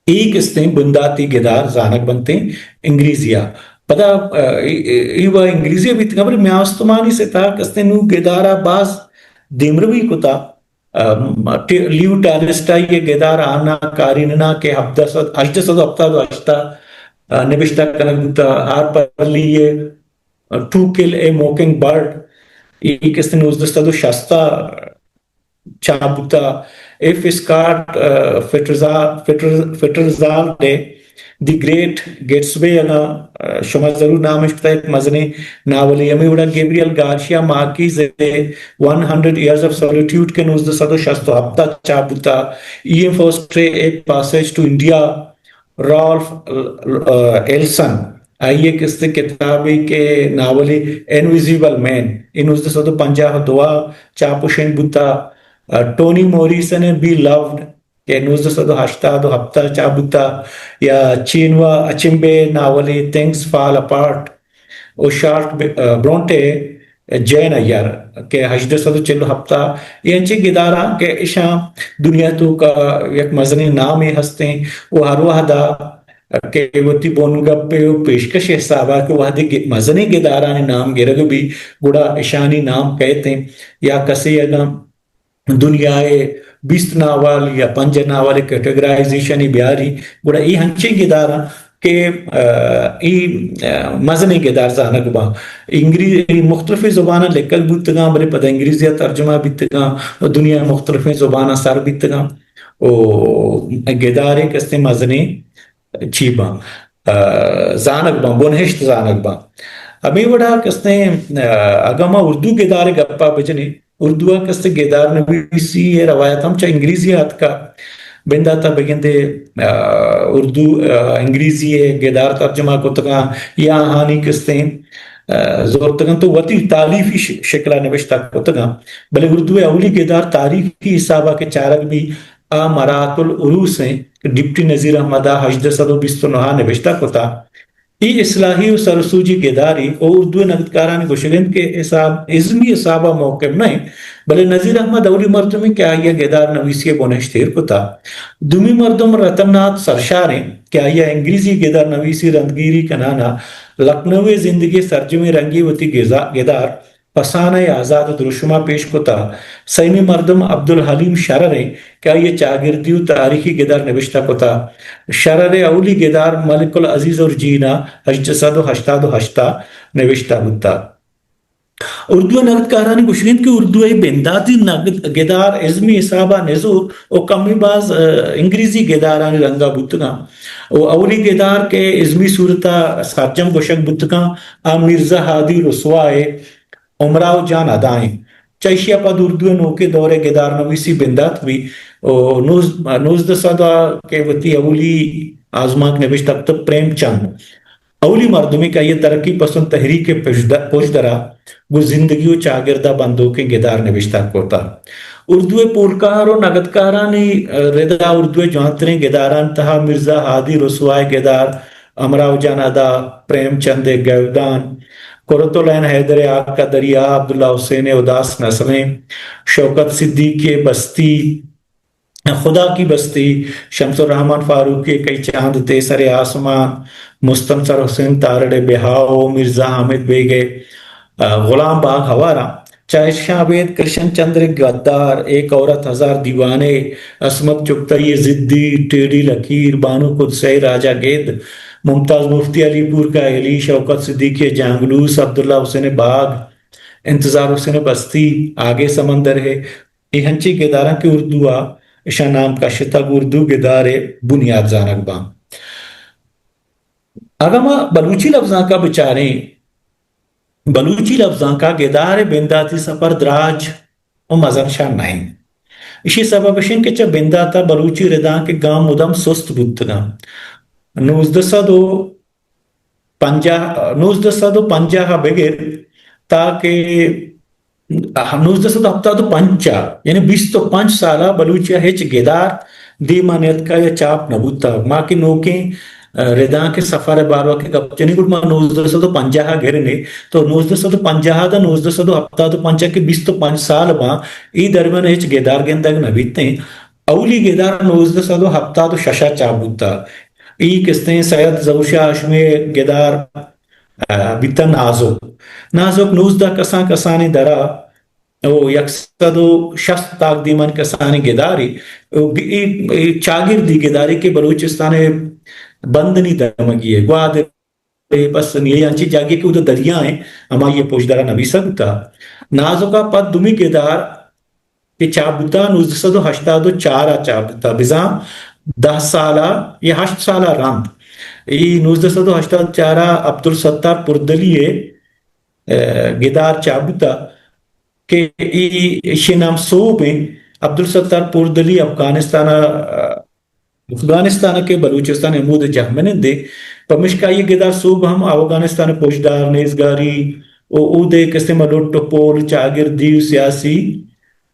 اے کستیں بنداتی گدار زانگ بنتیں انگریزی ءَ۔ پدا، آ، اے، اے، اے و انگریزی ءَ بیتگاں، بلے میان استمانی سطح ءَ کستیں نوں گدار ءَ باز دیمروی کتا۔ ام، ٹی-، لیو ٹالسٹائی ءِ گدار آنا کاریننا کہ ہبدہ سد، ہژدہ سد و ہپتاد و ہشت ءَ، آ، نبشتہ کنگ بوتا، ہارپر لی ءِ to kill a mocking bird, اے کستیں نوزدہ سد و شست ءَ چاپ بوتا، ایف اسکاٹ، آ، فٹرزا-، فٹر-، فٹرزالڈ ءِ دی گریٹ گیٹسبے، اگاں، آ، شما ضرور نام اش کتا، یک مزنیں ناولے۔ ہمے وڑا گیبریل گارشیا مارکیز ءِ ون ہنڈریڈ ایئرز آف سولیٹیوڈ کہ نوزدہ سد و شست و ہپت ءَ چاپ بوتا۔ ای ایم فورسٹر ءِ اے پیسج ٹو انڈیا، رالف، آ، ایلسن، آئی ءِ کستے کتابے کہ ناولے انویزیبل مین، اے نوزدہ سد و پنجاہ و دو ءَ چاپ و شنگ بوتا۔ آ، ٹونی موریسن ءِ بی لوڈ، کہ نوزدہ سد و ہشتاد و ہپت ءَ چاپ بوتا، یا چینوا اچمبے ناولے تھنگز فال اپارٹ، و شارلٹ ب-، آ، برونٹے جین ایئر کہ ہژدہ سد و چل و ہپت ءَ، اے انچیں گداراں کہ اشاں دنیا توکا یک مزنیں نامے ہستیں و ہر وہدا کہ وتی بنگپے و پیشکش حسابا کہ وہدے گ-، مزنیں گدارانی نام گرگ بی، گڑا اشانی نام کئیتیں یا کسے اگاں دنیا ءِ بیست ناول یا پنجاہ ناول ءِ کیٹگرائزیشن ءَ بیاری، گڑا اے ہنچیں گداراں کہ، آ، ای، آ، مزنیں گدار زانگ باں۔ انگریزی، مختلفیں زباناں لکگ بوتگاں، بلے پدا انگریزی ءَ ترجمہ بیتگاں و دنیا ءِ مختلفیں زباناں سر بیتگاں و گدارے کستیں مزنیں چی باں، آ، زانگ باں، بنہشت زانگ باں۔ ہمے وڑا کستیں، آ، اگاں ما اردو گدار ءِ گپا بجنیں، اردو ءَ کستیں گدار نویسی ءِ روایت ہم چہ انگریزی ءَ اتکا۔ بندات ءَ بگندے، آ، اردو، آ، انگریزی ءِ گدار ترجمہ کتگاں یا آہانی کستیں، آ، زرتگاں تو وتی تالیفی ش-، شکل ءَ نبشتہ کتگاں۔ بلے اردو ءِ اولی گدار تاریخی حساب ءَ کہ چارگ بی آ مرات العروس ایں کہ ڈپٹی نذیر احمد ءَ ہژدہ سد و بیست و نہ ءَ نبشتہ کتا۔ اے اصلاحی و سرسوجی گدارے و اردو ءِ نگدکارانی گوشگ انت کہ حساب، ازمی حساب ءَ محکم نہ انت، بلے نذیر احمد اولی مردمے کہ آئی ءَ گدار نویسی ءِ بنہشت ایر کتا۔ دومی مردم رتن ناتھ سرشار انت کہ آئی ءَ انگریزی گدار نویسی رندگیری کنان ءَ لکھنؤ ءِ زندگی ءِ سرجمیں رنگے وتی گزا-، گدار پسانہ ءِ آزاد دروشم ءَ پیش کتا۔ سیمی مردم عبدالحلیم شرر انت کہ آئی ءَ چاگردی و تاریخی گدار نبشتہ کتا۔ شرر ءِ اولی گدار ملک العزیز اور جینا ہژدہ سد و ہشتاد و ہشت ءَ نبشتہ بوتا۔ اردو ءِ نگدکارانی گوشگ انت کہ اردو ءِ بنداتی نگد گدار ازمی حساب ءَ نزور و کمی باز، آ، انگریزی گدارانی رنگ ءَ بوتگاں و اولی گدار کہ ازمی صورت ءَ سرجم گوشگ بوتگاں، آ مرزا ہادی رسوا ءِ امراؤ جان ادا انت۔ چہ ایشی ءَ پد اردو ءِ نوکیں دور ءِ گدار نویسی بندات بی و نوز-، نوزدہ سد ءَ کہ وتی اولی آزمانک نبشتہ کتگ پریم چند اولی مردمے کہ آئی ءَ ترقی پسند تحریک ءِ پژد-، پژدر ءَ گوں زندگی و چاگرد ءَ بندوکیں گدار نبشتہ کرتہ۔ اردو ءِ پولکار و نگدکارانی ردا اردو ءِ جوانتریں گدارانی تہا مرزا ہادی رسوا ءِ گدار، امراؤ جان ادا، پریم چند ءِ گیودان، قرۃ العین حیدر ءِ آگ کا دریا، عبداللہ حسین ءِ اداس نسلیں، شوکت صدیقی ءِ بستی، خدا کی بستی، شمس الرحمن فاروقی ءِ کئی چاند تھے سر آسمان، مستنصر حسین تارڑ ءِ بہاؤ، مرزا حامد بیگ ءِ، آ، غلام باغ ہوار آں۔ چہ اشاں ابید کرشن چندر ءِ غدار، ایک عورت ہزار دیوانے، عصمت چغتائی ءِ ضدی، ٹیڈی لکیر، بانو قدسہ ءِ راجہ گد، ممتاز مفتی، علی پور کا علی، شوکت صدیقی ءِ جانگلوس، عبداللہ حسین ءِ باغ، انتظار حسین ءِ بستی، آگے سمندر ہے، اے ہنچیں گداراں کہ اردو ءَ اشاں نام کشتگ، اردو گدار ءِ بنیاد زانگ باں۔ اگاں ما بلوچی لبزانک ءَ بچاریں، بلوچی لبزانک ءَ گدار ءِ بنداتی سفر دراج و مزن شان نہ انت۔ ایشی سبب اش انت کہ چہ بندات ءَ بلوچی ردانک ءِ گام مدام سست بوتگاں۔ نوزدہ سد و پنجاہ، نوزدہ سد و پنجاہ ءَ بگر تاکہ نوزدہ سد و ہپتاد و پنچ ءَ، یعنی بیست و پنچ سال ءَ بلوچی ءَ ہچ گدار دیم ءَ نیتکا یا چاپ نہ بوتا۔ ما کہ نوکیں، آ، ردانک ءِ سفر ءِ باروا کہ گپ جنیں، گڑا ما نوزدہ سد و پنجاہ ءَ گرنے، تو نوزدہ سد و پنجاہ ءَ داں نوزدہ سد و ہپتاد و پنچ ءَ کہ بیست و پنچ سال باں، اے درمیان ءَ ہچ گدار گندگ نہ بیتیں۔ اولی گدار نوزدہ سد و ہپتاد و شش ءَ چاپ بوتا۔ اے کستیں سید ظہور شاہ ہاشمی ءِ گدار، آ، بیتہ نازک۔ نازک نوزدہ کسان کسانیں درا او یک سد و شست تاکدیمانی کسانیں گدارے۔ او گ-، اے، اے چاگردی گدارے کہ بلوچستان ءِ بندنی دمگی ءَ، گوادر ءَ، پسنی ءَ، انچیں جاگہے کہ اودا دریا ایں، ہمائی ءِ پژدر ءَ نبیسگ بوتا۔ نازک ءَ پد دومی گدار کہ چاپ بوتا، نوزدہ سد و ہشتاد و چار ءَ چاپ بوتا، بزاں دہ سال ءَ یا ہشت سال ءَ رند۔ اے نوزدہ سد و ہشتاد و چار ءَ عبدالستار پردلی ءِ، ءَ، گدار چاپ بوتا کہ اے، ایشی نام سوب ایں۔ عبدالستار پردلی افغانستان ءَ، افغانستان ءَ کہ بلوچستان ہمود ءَ جہمنندے، پمشکا آئی ءِ گدار سوب ہم اوگانستان ءِ پژدار، نیزگاری و اود ءِ کسے ما لٹ و پول، چاگردی و سیاسی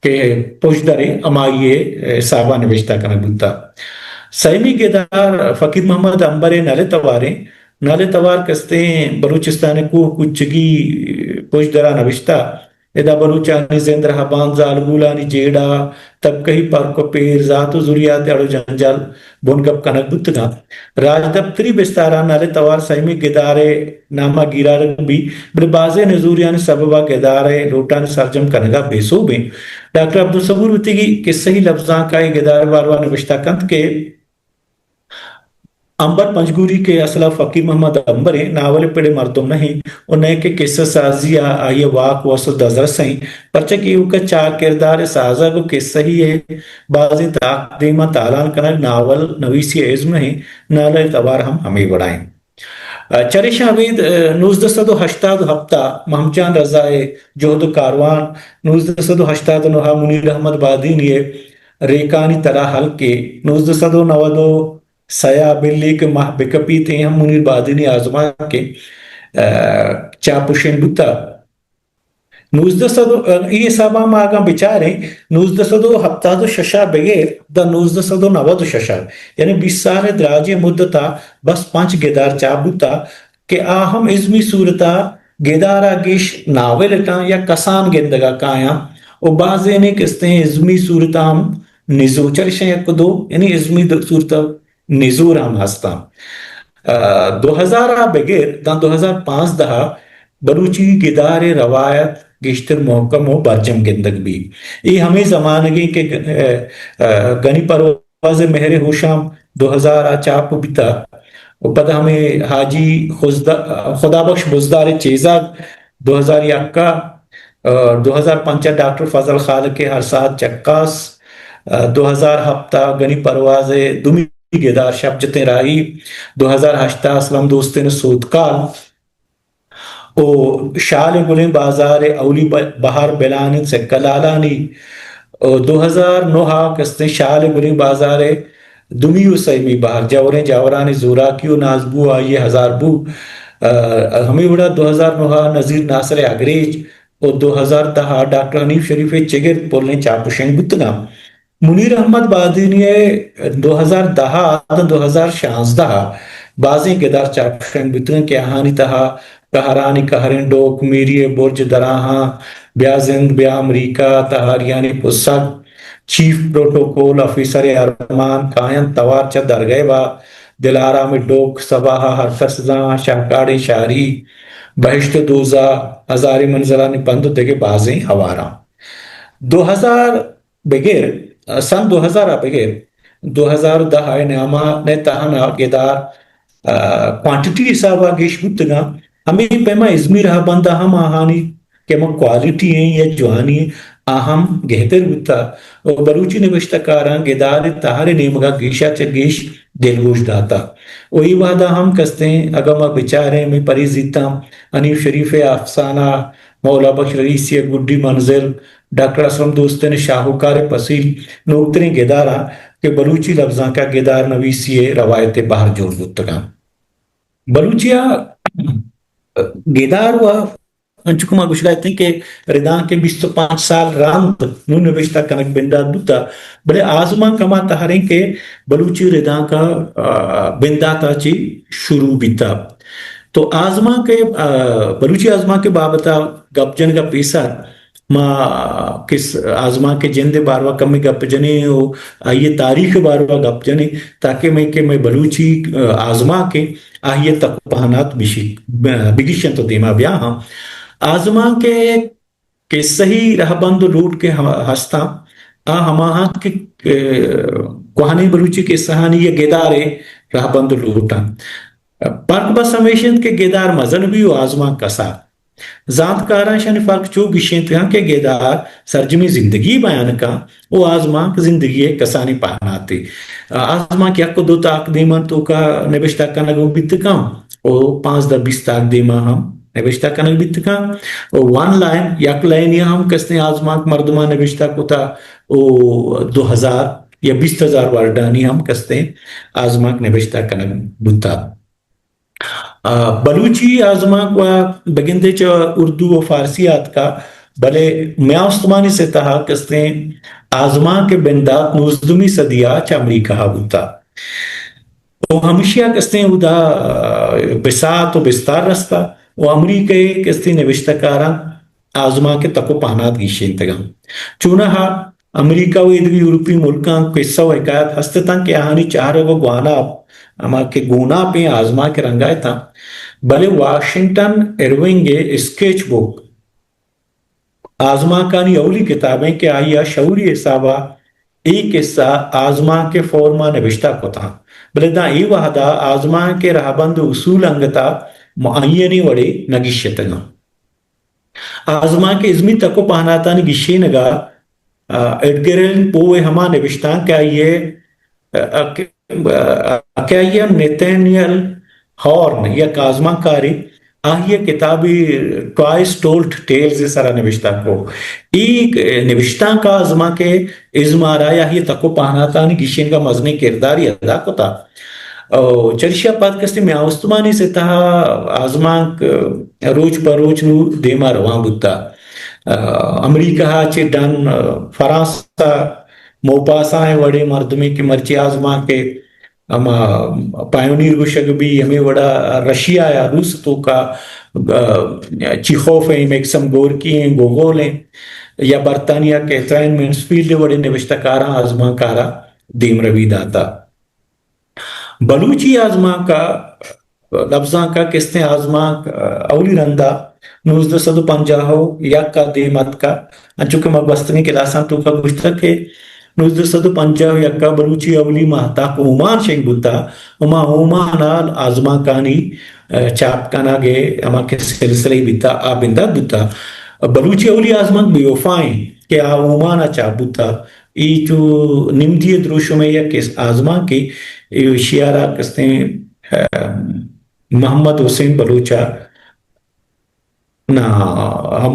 کہ پژدر ءِ، ہمائی ءِ حساب ءَ نبشتہ کنگ بوتا۔ سیمی گدار فقیر محمد عنبر ءِ نل ءِ توار ایں۔ نل ءِ توار کستیں بلوچستان ءِ کوہ کچگی پژدر ءَ نبشتہ۔ ادا بلوچانی زند رہبند، زالبولانی جیڑہ، طبقہی پرک و پیر، ذات و ذریات ءِ اڑ و جنجال بنگپ کنگ بوتگاں۔ راجدپتری بستاراں نل ءِ توار سیمی گدار ءِ نام ءَ گیرارگ بی، بلے بازیں نزوریانی سبب ءَ گدار ءِ لوٹانی سرجم کنگ ءَ بے سوب ایں۔ ڈاکٹر عبدالصبور وتی کسہی لبزانک ءَ اے گدار ءِ باروا نبشتہ کنت کہ امبر پنجگوری کہ اصل ءَ فقیر محمد امبر ایں، ناول ءِ پڑ ءِ مردم نہ ایں ءُ نئیکہ کسہ سازی ءَ آئی ءِ واک وس ءُ دزرس ایں، پرچا کہ ایوک ءَ چار کردار ءِ سازگ ءُ کسہی ءِ بازیں تاک دیما تالان کنگ ناول نویسی ءِ ازم نہ ایں، ناول ءِ توار ہم ہمے وڑا ایں۔ ءُ چریشاں ابید، ءُ، نوزدہ سد ءُ ہشتاد ءُ ہپت ءَ محمد جان رضا ءِ جہد ءُ کاروان، نوزدہ سد ءُ ہشتاد ءُ نہ ءَ منیر احمد بادینی ءِ ریکانی ترا ہلکے، نوزدہ سد ءُ نود ءُ سئے ءَ بلی کہ ماہ بکپیت ایں ہم منیر بادینی آزمانک ءِ، ءُ، چاپ ءُ شنگ بوتگ۔ نوزدہ سد ءُ، اے حساب ءَ ما اگاں بچاریں، نوزدہ سد ءُ ہپتاد ءُ شش ءَ بگر داں نوزدہ سد ءُ نود ءُ شش ءَ، یعنی بیست سال ءِ دراجیں مدت ءَ بس پنچ گدار چاپ بوتگ کہ آ ہم ازمی صورت ءَ گدار ءَ گیش ناول اتاں یا کسان گندگ ءَ کایاں ءُ بازینے کستیں ازمی صورت ءَ ہم نزور، چریشاں یک دو، یعنی ازمی دو صورت ءَ نزور ہم ہستاں۔ ءُ، دو ہزار ءَ بگر داں دو ہزار پانزدہ ءَ بلوچی گدار ءِ روایت گیشتر محکم ءُ برجم گندگ بیت۔ اے ہمے زمانگیں کہ، ءُ، ءُ، گنی پرواز ءِ مہر ءِ ہوشام دو ہزار ءَ چاپ بیتگ ءُ پدا ہمے حاجی خزدا-، خدا بخش بزدار ءِ چیزگ دو ہزار یک ءَ، ءُ، دو ہزار پنچ ءَ ڈاکٹر فضل خالق ءِ ہر ساعت چکاس، ءُ، دو ہزار ہپت ءَ گنی پرواز ءِ دومی گدار شپ جتیں راہی، دو ہزار ہشت ءَ اسلم دوستین ءِ سوتکال ءُ شال گلیں بازار ءِ اولی ب-، بہر بلان انت سکہ لالانی ءُ دو ہزار نہ ءَ کستیں شال گلیں بازار ءِ دومی ءُ سیمی بہر جوریں جاورانی زوراکی ءُ نازبو آئی ءِ ہزار بو، ءُ، ہمے وڑا دو ہزار نہ ءَ نذیر ناصر ءِ اگریج ءُ دو ہزار دہ ءَ ڈاکٹر حنیف شریف ءِ چگرد پلیں چاپ ءُ شنگ بوتگاں۔ منیر احمد بادینی ءِ دو ہزار دہ ءَ داں دو ہزار شانزدہ ءَ بازیں گدار چاپ ءُ شنگ بوتگ انت کہ آہانی تہا قہرانی قہریں ڈوک، میری ءِ برج، دراہاں، بیا زند، بیا امریکہ، تہاریانی پسگ، چیف پروٹوکول آفیسر ءِ ارمان، کاینت توار چہ درگئے با، دلارام ءِ ڈوک، سباہ ءَ ہرکس زان، شاہکاڑیں شاری، بہشت ءُ دوزہ، ہزاریں منزلانی پند ءُ دگہ بازیں ہواراں۔ دو ہزار بگر، سن دو ہزار ءَ بگر دو ہزار دہ ءِ نیام ءَ نہ تہنا گدار، ءُ، کوانٹٹی حساب ءَ گیش بوتگاں، ہمے پیما ازمی رہبند ءَ ہم آہانی کہ ما کوالٹی ایں یا جوانی ایں، آ ہم گہتر بوتگ ءُ بلوچی نبشتہ کاراں گدار ءِ تہر ءِ نیمگ ءَ گیش ءَ چہ گیش دلگوش داتگ ءُ اے وہد ءَ ہم کستیں اگاں ما بچاریں، مئے پریزیتاں حنیف شریف ءِ افسانہ، مولا بخش رئیسی ءِ گڈی منزل، ڈاکٹر اسلم دوستین ءِ شاہوکار ءِ پسیل نوکتریں گداراں کہ بلوچی لبزانک ءَ گدار نویسی ءِ روایت ءِ بہر جوڑ بوتگاں۔ بلوچی ءَ گدار ءُ انچو کہ ما گوشگ ءَ اتیں کہ ردانک ءِ بیست ءُ پنچ سال رند نوں نبشتہ کنگ بندات بوتگ، بلے آزمانک ہما تہریں کہ بلوچی ردانک ءَ، آ، بندات ءَ چہ شروع بیتگ۔ تو آزمانک ءِ، آ، بلوچی آزمانک ءِ بابت ءَ گپ جنگ ءَ پیسر ما کس آزمانک ءِ جند ءِ باروا کمے گپ جنیں ءُ آئی ءِ تاریخ ءِ باروا گپ جنیں، تاکہ مئے کہ مئے بلوچی، آ، آزمانک ءِ آئی ءِ تک ءُ پہنات بشی-، ب-، بگیشنت ءُ دیما بیاہاں۔ آزمانک ءِ کسہی رہبند ءُ لوٹ کہ ہ-، ہستاں، آ ہما انت کہ، آ، کوہنیں بلوچی کسہانی یا گدار ءِ رہبند ءُ لوٹ انت۔ پرک بس ہمیش انت کہ گدار مزن بی ءُ آزمانک کسا۔ زانتکاراں اشانی فرق چو گیشینتگاں کہ گدار سرجمیں زندگی بیان کن ءُ آزمانک زندگی ءِ کسانیں پہناتے۔ آزمانک یک ءُ دو تاک دیمان توکا نبشتہ کنگ بیت کن ءُ پانزدہ بیست تاک دیما ہم نبشتہ کنگ بیت کن ءُ ون لائن، یک لائنی ہم کستیں آزمانک مردماں نبشتہ کتا ءُ دو ہزار یا بیست ہزار ورڈانی ہم کستیں آزمانک نبشتہ کنگ بوتا۔ آ، بلوچی آزمانک ءَ بگندے چہ اردو ءُ فارسی ءَ آتکا، بلے میان استمانی سطح ءَ کستیں آزمانک ءِ بندات نوزدہمی صدی ءَ چہ امریکہ ءَ بوتا۔ ءُ ہمشی ءَ کستیں اودا، آ، بساط ءُ بستار رستا ءُ امریکہ ءِ کستیں نبشتہ کاراں آزمانک ءِ تک ءُ پہنات گیشینتگاں۔ چوناہا امریکہ ءُ ایدگہ یورپی ملکاں قصہ ءُ حکایت ہست اتاں کہ آہانی چارگ ءُ گواناپ، ہما کہ گوناپیں آزمانک ءِ رنگا اتاں، بلے واشنگٹن ارونگ ءِ اسکیچ بک آزمانکانی اولی کتابیں کہ آئی ءَ شعوری حساب ءَ اے قصہ آزمانک ءِ فورم ءَ نبشتہ کتاں۔ بلے داں اے وہدا آزمانک ءِ رہبند ءُ اصول انگتا معینیں وڑے نہ گیشتگاں۔ آزمانک ءِ ازمی تک ءُ پہناتانی گیشینگا، آ، ایڈگر ایلن پو ءِ ہما نبشتانک کہ آئی ءِ، آ، کہ، آ، کہ آئی ءَ نیتھینیل ہارن یک آزمانکارے آئی ءِ کتابے ٹوائس ٹولڈ ٹیلز ءِ سرا نبشتہ کو۔ اے نبشتانک آزمانک ءِ ازمارا یا آئی ءِ تک ءُ پہناتانی گیشینگا مزنیں کردارے ادا کتا۔ او چریشی ءَ پد کسے میان استمانی سطح ءَ آزمانک روچ پہ روچ نوں دیما روان بوتا۔ امریکہ ءَ چہ ڈن فرانس ءَ موپاسا ءِ وڑیں مردمے کہ مرچی آزمانک ءِ ہما پائونیر گوشگ بی، ہمے وڑا رشیا یا روس توکا، آ، چیخوف ایں، میکسم گورکی ایں، گوگول ایں، یا برطانیہ کیتھرائن مینسفیلڈ ءِ وڑیں نبشتہ کاراں آزمانکارا دیمروی داتا۔ بلوچی آزمانک ءَ، لبزانک ءَ کستیں آزمانک، آ، اولی رندا نوزدہ سد ءُ پنجاہ ءُ یک ءَ دیم اتکا، انچو کہ ما گوستگیں کلاساں توکا گوشتگ کہ نوزدہ سد ءُ پنجاہ ءُ یک ءَ بلوچی اولی ماہتاک اومان شنگ بوتا، ءُ ما اومان ءَ آزمانکانی، آ، چاپ کنگ ءِ ہما کہ سلسلہ بیتا، آ بندات بوتا۔ بلوچی اولی آزمانک بے وفا ایں کہ آ اومان ءَ چاپ بوتا۔ اے چو نمدی ءِ دروشم ءِ یک آزمانکے، ایشی ءَ را کستیں، آ، محمد حسین بلوچ ءَ، نا،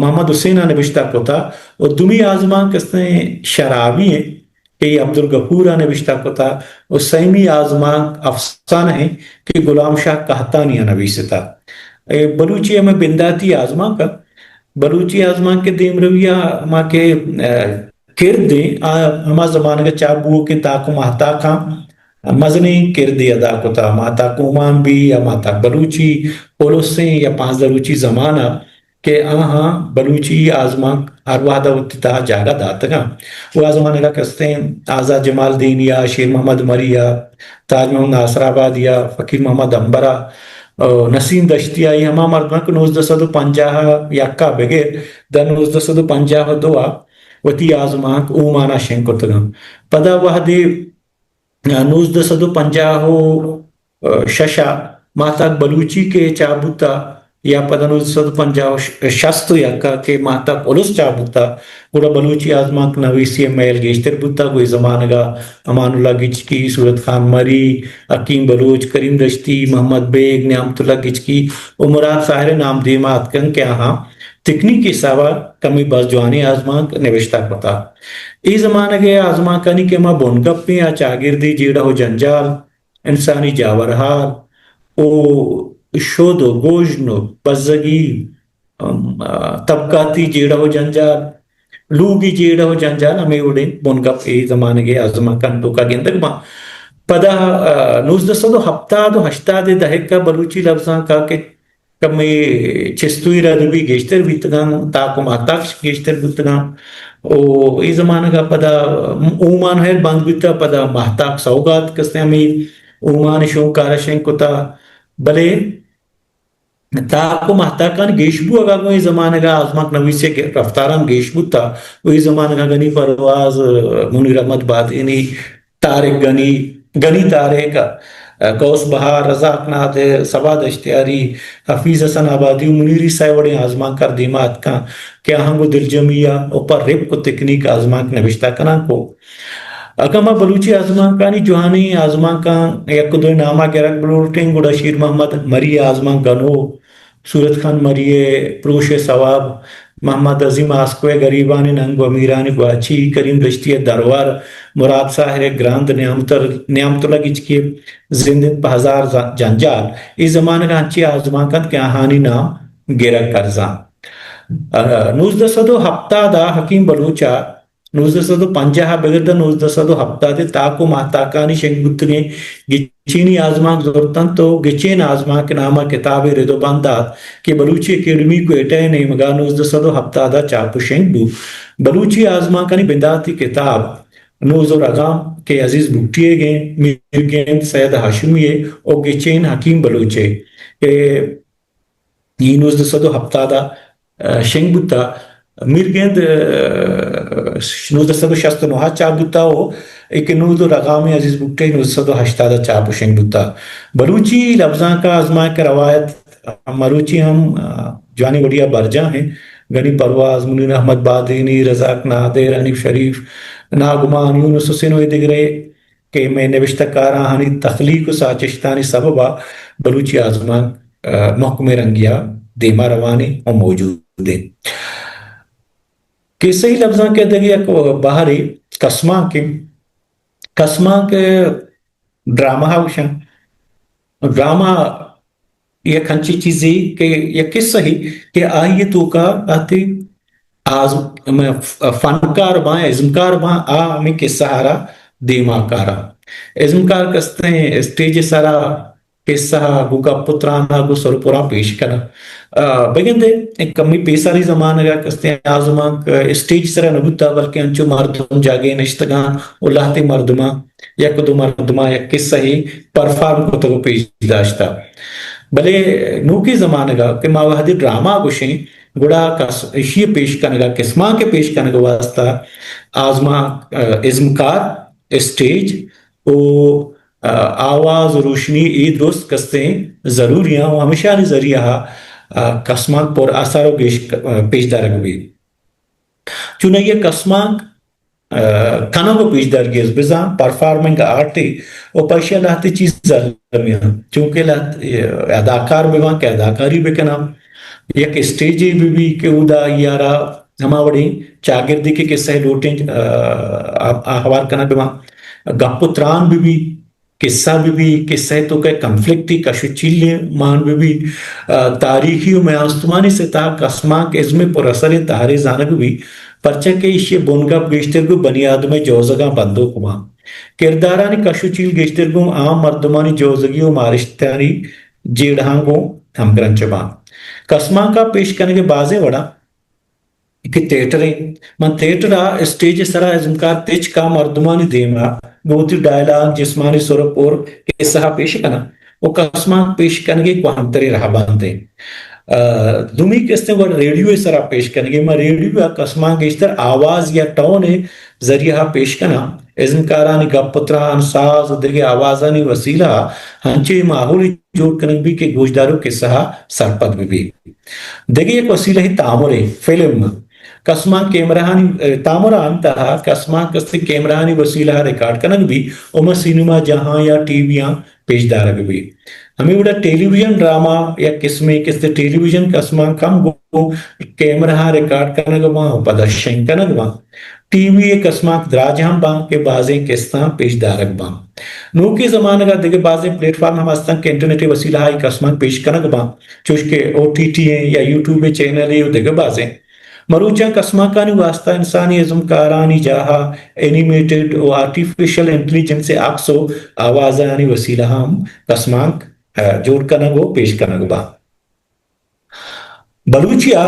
محمد حسین ءَ نبشتہ کتا۔ ءُ دومی آزمانک کستیں شرابی ایں کہ عبدالغفور ءَ نبشتہ کتا۔ ءُ سیمی آزمانک افسانہ ایں کہ غلام شاہ قحطانی ءَ نویستا۔ اے بلوچی ہمے بنداتی آزمانک ءَ، بلوچی آزمانک ءِ دیمروی ءَ ہما کہ، آ، کرد ایں، آ ہما زمانگ ءَ چاپ بوؤکیں تاک ءُ ماہتاکاں مزنیں کردے ادا کتا۔ ماہتاک اومان بی یا ماہتاک بلوچی الس ایں یا پانزدہ روچی زمانہ کہ آہاں بلوچی آزمانک ہر وہد ءَ وتی تہا جاگہ داتگاں۔ ءُ آ زمانگ ءَ کستیں آزات جمالدینی ءَ، شیر محمد مری ءَ، تاج محمد ناصر آبادی ءَ، فقیر محمد عنبر ءَ، نسیم دشتی ءَ، اے ہما مردم کہ نوزدہ سد ءُ پنجاہ ءُ یک ءَ بگر داں نوزدہ سد ءُ پنجاہ ءُ دو ءَ وتی آزمانک اومان ءَ شنگ کتگاں۔ پدا وہدے نوزدہ سد ءُ پنجاہ ءُ شش ءَ ماہتاک بلوچی کہ چاپ بوتا، یا پدا نوزدہ سد ءُ پنجاہ ءُ شست ءُ یک ءَ کہ ماہتاک الس چاپ بوتا، گڑا بلوچی آزمانک نویسی ءِ میل گیشتر بوتا۔ گوں اے زمانگ ءَ امان اللہ گچکی، صورت خان مری، حکیم بلوچ، کریم دشتی، محمد بیگ، نعمت اللہ گچکی ءُ مراد ساحر ءِ نام دیما اتکن کہ آہاں تکنیکی حساب ءَ کمے باز جوانیں آزمانک نبشتہ کتا۔ اے زمانگ ءِ آزمانکانی کہ ہما بنگپیں آ چاگردی جیڑہ ءُ جنجال، انسانی جاورحال ءُ شد ءُ گژن ءُ بزگی، ام، آ، طبقاتی جیڑہ ءُ جنجال، لوگی جیڑہ ءُ جنجال، ہمے وڑیں بنگپ اے زمانگ ءِ آزمانکانی توکا گندگ باں۔ پدا، آ، نوزدہ سد ءُ ہپتاد ءُ ہشتاد ءِ دہک ءَ بلوچی لبزانک ءَ کہ کمے چست ءُ ایرادگی گیشتر بیتگاں، تاک ءُ ماہتاک گیشتر بوتگاں۔ او اے زمانگ ءَ پدا اومان ہیر بند بوتا، پدا ماہتاک سوگات کستیں ہمے اومان شونکار ءَ شنگ کتا۔ بلے تاک ءُ ماہتاکانی گیش بوگ ءَ گوں اے زمانگ ءَ آزمانک نویسی ءِ رفتار ہم گیش بوتا۔ او اے زمانگ ءَ غنی پرواز، منیر احمد بادینی، طارق غنی، غنی طارق، غوث بہار، رزاق نادر، صبا دشتیاری، حفیظ حسن آبادی ءُ منیر عیسی وڑیں آزمانکار دیما اتکاں کہ آہاں گوں دلجمی ءَ ءُ پہ رپک ءُ تکنیک آزمانک نبشتہ کنان کو۔ اگاں ما بلوچی آزمانکانی جوانیں آزمانکاں یک ءُ دوئیں نام ءَ گرگ بلوٹیں، گڑا شیر محمد مری ءِ آزمانک گنوک، صورت خان مری ءِ پروش ءِ ثواب، محمد عظیم آسکو ءِ گریبانی ننگ ءُ امیرانی گواچی، کریم دشتی ءِ درور، مراد ساحر ءِ گرند، نعمت ال-، نعمت اللہ گچکی ءِ زند انت پہ ہزار ز-، جنجال، اے زمانگ ءَ انچیں آزمانک انت کہ آہانی نام گرگ کرزاں۔ ءُ نوزدہ سد ءُ ہپتاد ءَ حکیم بلوچ ءَ نوزدہ سد ءُ پنجاہ ءَ بگر داں نوزدہ سد ءُ ہپتاد ءِ تاک ءُ ماہتاکانی شنگ بوتگیں گچینی آزمانک زرت انت ءُ گچین آزمانک نام ءَ کتابے رد ءُ بند دات کہ بلوچی اکیڈمی کوئٹہ ءِ نیمگ ءَ نوزدہ سد ءُ ہپتاد ءَ چاپ ءُ شنگ بوت۔ بلوچی آزمانکانی بنداتی کتاب نوز ءُ رگام کہ عزیز بگٹی ئیگ ایں، میر گیند سید ہاشمی ءِ ءُ گچین حکیم بلوچ ءِ کہ اے نوزدہ سد ءُ ہپتاد ءَ، آ، شنگ بوتا۔ میرگند، ء، نوزدہ سد و شست و نہ ء چاپ بوتا و ایک نود و رغام عزیز بگٹی نوزدہ سد و ہشتاد ء چاپ و شنگ بوتا۔ بلوچی لبزانک ء آزمانک ء روایت مروچی ہم، ء، جوانیں وڑیا برجاہ ہیں۔ گنی پرواز، منیر احمد بادینی، رزاق نادر، حنیف شریف، ناگمان، یونس حسین و دگرے کہ مئے نبشتہ کارانی تخلیق و ساچشتانی سبب ء بلوچی آزمانک، ء، محکمیں رنگیا دیما روان ء موجود انت۔ کسہی لبزانک ء دگہ یک بہرے کسمانک انت۔ کسمانک ڈرامہ ء گوشاں۔ ڈرامہ یک انچیں چیزے کہ یک قصہ ہے کہ آئی توکا آتے آز-، م-، ف-، فنکار باں، ازمکار باں، آ ہمیں قصہ ء را دیما کاراں۔ ازمکار کستیں اسٹیج سرا قصہ ء گوں گپ و تران ء گوں سر و پراں پیش کناں۔ آ، بگندے کمی پیساری زمانگ ء کستیں آزمانک اسٹیج سرا نہ بوتا، بلکہ انچو مردم جاگہے نشتگاں و لہتے مردماں یک دو مردماں یک قصہ ء پرفارم کتگ و پیش داشتا۔ بلے نوکی زمانگ ء کہ ما وہدے ڈرامہ گوشیں، گڑا کس-، ایشی ء پیش کنگ ء، قسمانک ء پیش کنگ ء واسطہ آزمانک، ء، ازمکار، اسٹیج و، ء، آواز و روشنی اے درست کستیں ضروری آں و ہمیشانی ذریعہ ء، ء، کسمانک پر اثر و گیش ک-، ء، پیش دارگ بیت۔ چونائی ء کسمانک، ء، کنگ و پیشدارگی است، بزاں پرفارمنگ آرٹ ء و پہ ایشی ء لہتے چیز المی انت، چونکہ لہت، ء، اداکار بہ باں کہ اداکاری بہ کناں، یک اسٹیجے بہ بی کہ اودا آئی ء را ہما وڑیں چاگردے کہ قصہ ء لوٹیں، ء، آ، آ ہوار کنگ بہ باں، گپ و تران بہ بی، قصہ بہ بی، قصہ ء توکا کنفلکٹی کش و چیلیں مان بہ بی، ء، تاریخی و میانستمانی ستا کسمانک ازم ء پر اثریں تہرے زانگ بہ بی، پرچا کہ ایشی ء بنگپ گیشتر گوں بنی آدم ء جوزگاں بندوک باں۔ کردارانی کش و چیل گیشتر گوں عام مردمانی جوزگی و مارشتانی جیڑہاں گوں ہمگرنچ باں۔ کسمانک ء پیش کنگ ء بازیں وڑاں کہ تھیٹر انت۔ من تھیٹر ء اسٹیج ء سرا ازمکار تچک ء مردمانی دیم ء گوں وتی ڈائلاگ، جسمانی سر ء پر قصہ ء پیش کناں و کسمانک پیش کنگ ء کوہنتریں رہبند انت۔ ء، دومی کستیں وڑ ریڈیو ء سرا پیش کنگ ء۔ من ریڈیو ء کسمانک گیشتر آواز یا ٹون ء ذریعہ ء پیش کناں۔ ازمکارانی گپ و تران، ساز و دگہ آوازانی وسیلہ ء انچیں ماحولے جوڑ کنگ بیت کہ گوشداروک قصہ ء سرپد بہ بیت۔ دگہ یک وسیلہ تامرے، فلم۔ کسمانک کیمرہانی، ء، تامران تہا کسمانک کستیں کیمرہانی وسیلہ ء ریکارڈ کنگ بیت، عمر سینما جہاں یا ٹی وی آں پیش دارگ بیت۔ ہمے وڑا ٹیلی ویژن ڈرامہ یک قسمے کستیں ٹیلی ویژن کسمانک ہم گوں کیمرہ ء ریکارڈ کنگ باں و پدا شنگ کنگ باں۔ ٹی وی ء کسمانک دراج ہم باں کہ بازیں قسطاں پیش دارگ باں۔ نوکی زمانگ ء دگہ بازیں پلیٹ فارم ہم ہستاں کہ انٹرنیٹ ء وسیلہ ء اے کسمانک پیش کنگ باں، چوش کہ او ٹی ٹی ایں یا یوٹیوب ء چینل ء و دگہ بازیں۔ مروچاں کسمانکانی واسطہ انسانی ازمکارانی جاہ ء اینیمیٹڈ و آرٹیفیشل انٹیلیجنس ء عکس و آوازانی وسیلہ ہم کسمانک، ء، جوڑ کنگ و پیش کنگ باں۔ بلوچی ء،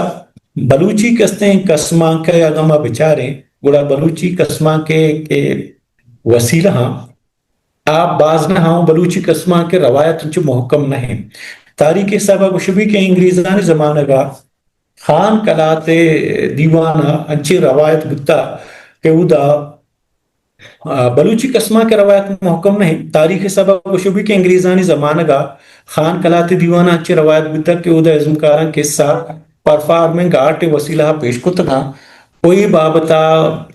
بلوچی کستیں کسمانک ء اگاں ما بچاریں، گڑا بلوچی کسمانک ء کہ وسیلہ آں، آ باز نہ آں، بلوچی کسمانک ء روایت انچو محکم نہ انت۔ تاریخ ء حساب ء گوش بی کہ انگریزانی زمانگ ء خان کلات ء دیوان ء انچیں روایت بوتا کہ اودا آ، بلوچی کسمانک ء روایت محکم نہ انت۔ تاریخ ء سبب گوشگ بیت کہ انگریزانی زمانگ ء خان کلات ء دیوان ء انچیں روایت بوتگ کہ اودا ازمکاراں کسہ پرفارمنگ آرٹ ء وسیلہ ء پیش کتگ انت۔ و اے بابت ء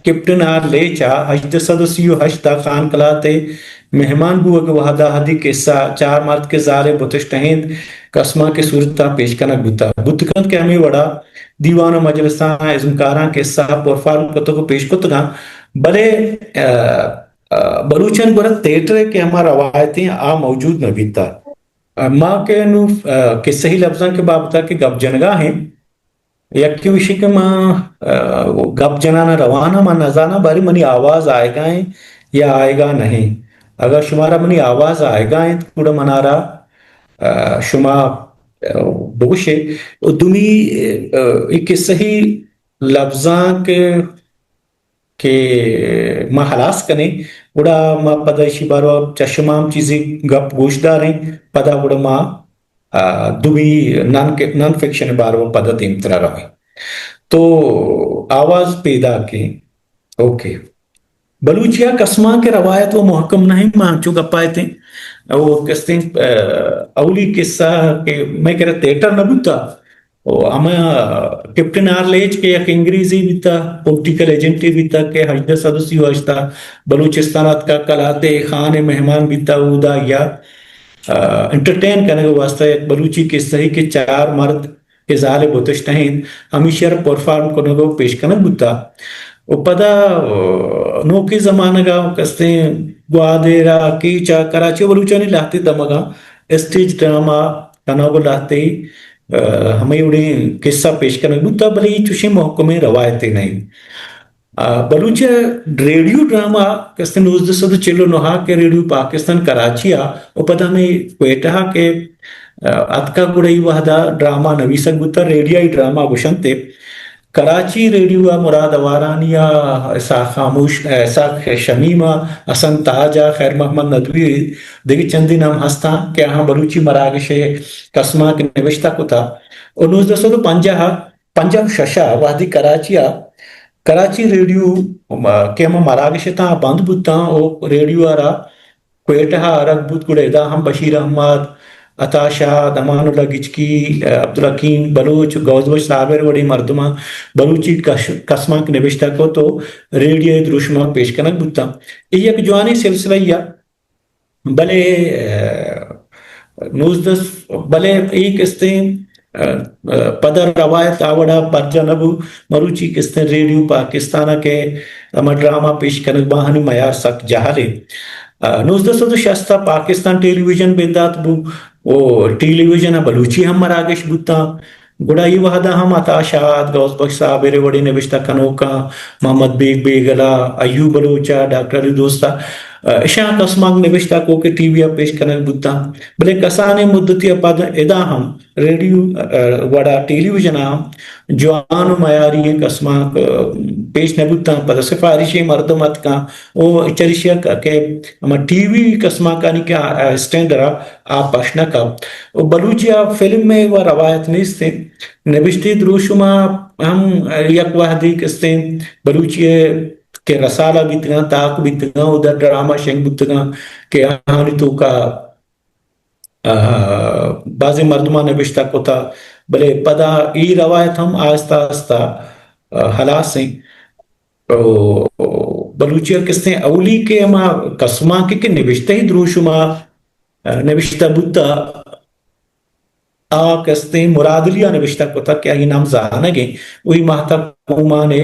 کیپٹن آر لیچ ء ہژدہ سد و سی و ہشت ء خان کلات ء مہمان بوگ ء وہد ء ہدی کسہ چار مرد کے زال ء بتش ٹہینت کسمانک ء صورت ء پیش کنگ بوتگ۔ بوت کنت کہ ہمے وڑ ء دیوان و مجلساں ازمکاراں کسہ پرفارم کتگ و پیش کتگ انت، بلے، ء، ء، بلوچانی گورا تھیٹر ء کہ ہما روایتیں آ موجود نہ بیتگ۔ ء، ما کہ نوں، ء، کسہی لبزانک ء بابت ء کہ گپ جنگا ایں، یکے وشی کہ ما، ء، گپ جنانا روان آں، من نزاناں باریں منی آواز آئیگا ایں یا آئیگا نہ ایں۔ اگاں شمارا منی آواز آئیگا انت، گڑا منارا، ء، شما، ء، بگوشے۔ و دومی، ء، اے کسہی لبزانک کہ ما ہلاس کنیں، گڑا ما پدا ایشی باروا چہ شما ہم چیزے گپ گوش داریں، پدا گڑا ما، آ، دومی نان، نان فکشن باروا پدا دیمترا رویں۔ تو آواز پیداک ایں۔ اوکے۔ بلوچی ءَ کسمانک ءِ روایت و محکم نہ ایں، ما انچو گپ ءَ اتیں۔ او کستیں، آ، اولی قصہ کہ مئے کرا تھیٹر نہ بوتا، او ہما کیپٹن آرلیچ کہ یک انگریزے بیتا، پولیٹیکل ایجنٹے بیتا کہ ہژدہ سد و سی و ہشت ءَ بلوچستان اتکا، کلات خان ءِ مہمان بیتا، اودا یا، آ، انٹرٹین کنگ ءِ واسطہ یک بلوچی قصہ ئے کہ چار مرد کہ زال ءِ بتش نہ انت، ہمیشی ءَ را پرفارم کنگ ءُ پیش کنگ بوتا۔ ءُ پدا، آ، نوکیں زمانگ ءَ کستیں گوادر ءَ، کیچ ءَ، کراچی ءَ بلوچانی لہتے دمگاں اسٹیج ڈرامہ کنگ ءُ لہتے، آ، ہمے وڑیں قصہ پیش کنگ بوتا، بلے اے چوشیں محکمیں روایتے نہ انت۔ آ، بلوچی ءِ ریڈیو ڈرامہ کستیں نوزدہ سد و چل و نہ ءَ کہ ریڈیو پاکستان کراچی ءَ ءُ پدا ہمے کوئٹہ ءَ کہ، آ، اتکا، گڑا اے وہدا ڈرامہ نویسگ بوتا، ریڈیائی ڈرامہ گوشنت ئے۔ کراچی ریڈیو ءَ مراد آوارانی ءَ، اسحاق خاموش، اسحاق شمیم ءَ، حسن تاج ءَ، خیر محمد ندوی، دگہ چندے نام ہستاں کہ آہاں بلوچی مراگش ءِ کسمانک نبشتہ کتا۔ ءُ نوزدہ سد و پنجاہ ءَ پنجاہ و شش ءَ وہدے کراچی ءَ، کراچی ریڈیو، م-، کہ ہما مراگش اتاں بند بوتاں ءُ ریڈیو ءَ را کوئٹہ ءَ آرگ بوت، گڑا ادا ہم بشیر احمد، عطا شاد، امان اللہ گچکی، عبدالحکیم بلوچ، غوث بخش صابر وڑیں مردماں بلوچی کش-، کسمانک نبشتہ کت ءُ ریڈیو ءِ دروشم ءَ پیش کنگ بوتاں۔ اے یک جوانیں سلسلہ یے ءَ بلے، آ، نوزدہ، بلے اے کستیں، آ، آ، پدا روایت آ وڑا برجا نہ بو۔ مروچی کستیں ریڈیو پاکستان ءَ کہ ہما ڈرامہ پیش کنگ باہانی معیار سک جہل انت۔ آ، نوزدہ سد و شست ءَ پاکستان ٹیلی ویژن بندات بو، او ٹیلی ویژن ءَ بلوچی ہم مراگش بوتاں۔ گڑا اے وہدا ہم عطا شاد، غوث بخش صابر وڑیں نبشتہ کنوکاں، محمد بیگ بیگل ءَ، ایوب بلوچ ءَ، ڈاکٹر علی دوست ءَ، اشاں کسمانک نبشتہ کو کہ ٹی وی ءَ پیش کنگ بوتاں۔ بلے کسانیں مدتے ءَ پد ادا ہم ریڈیو، آ، وڑا ٹیلی ویژن ءَ ہم جوان و معیاری ایں کسمانک، آ، پیش نہ بوتاں۔ پدا سفارشی مردم اتکاں، او چریشی ءَ کہ ہما ٹی وی کسمانکانی کہ آ، آ، اسٹینڈرڈ ءَ آ پش نہ کپت۔ و بلوچی ءَ فلم ءِ و روایت نیست انت۔ نبشتہ دروشم ءَ ہم یک وہدے کستیں بلوچی ءِ کہ رسالہ بیتگاں، تاک بیتگاں، اودا ڈرامہ شنگ بوتگاں کہ آہانی توکا، آ، بازیں مردماں نبشتہ کتا، بلے پدا اے روایت ہم آہستہ آہستہ، آ، ہلاس انت۔ او بلوچی ءَ کستیں اولی کہ ہما کسمانک کہ نبشتہ دروشم ءَ نبشتہ بوتا، آ کستیں مراد علی ءَ نبشتہ کتا کہ آئی نام زانگ ءَ وہی ماہتب اومان ءِ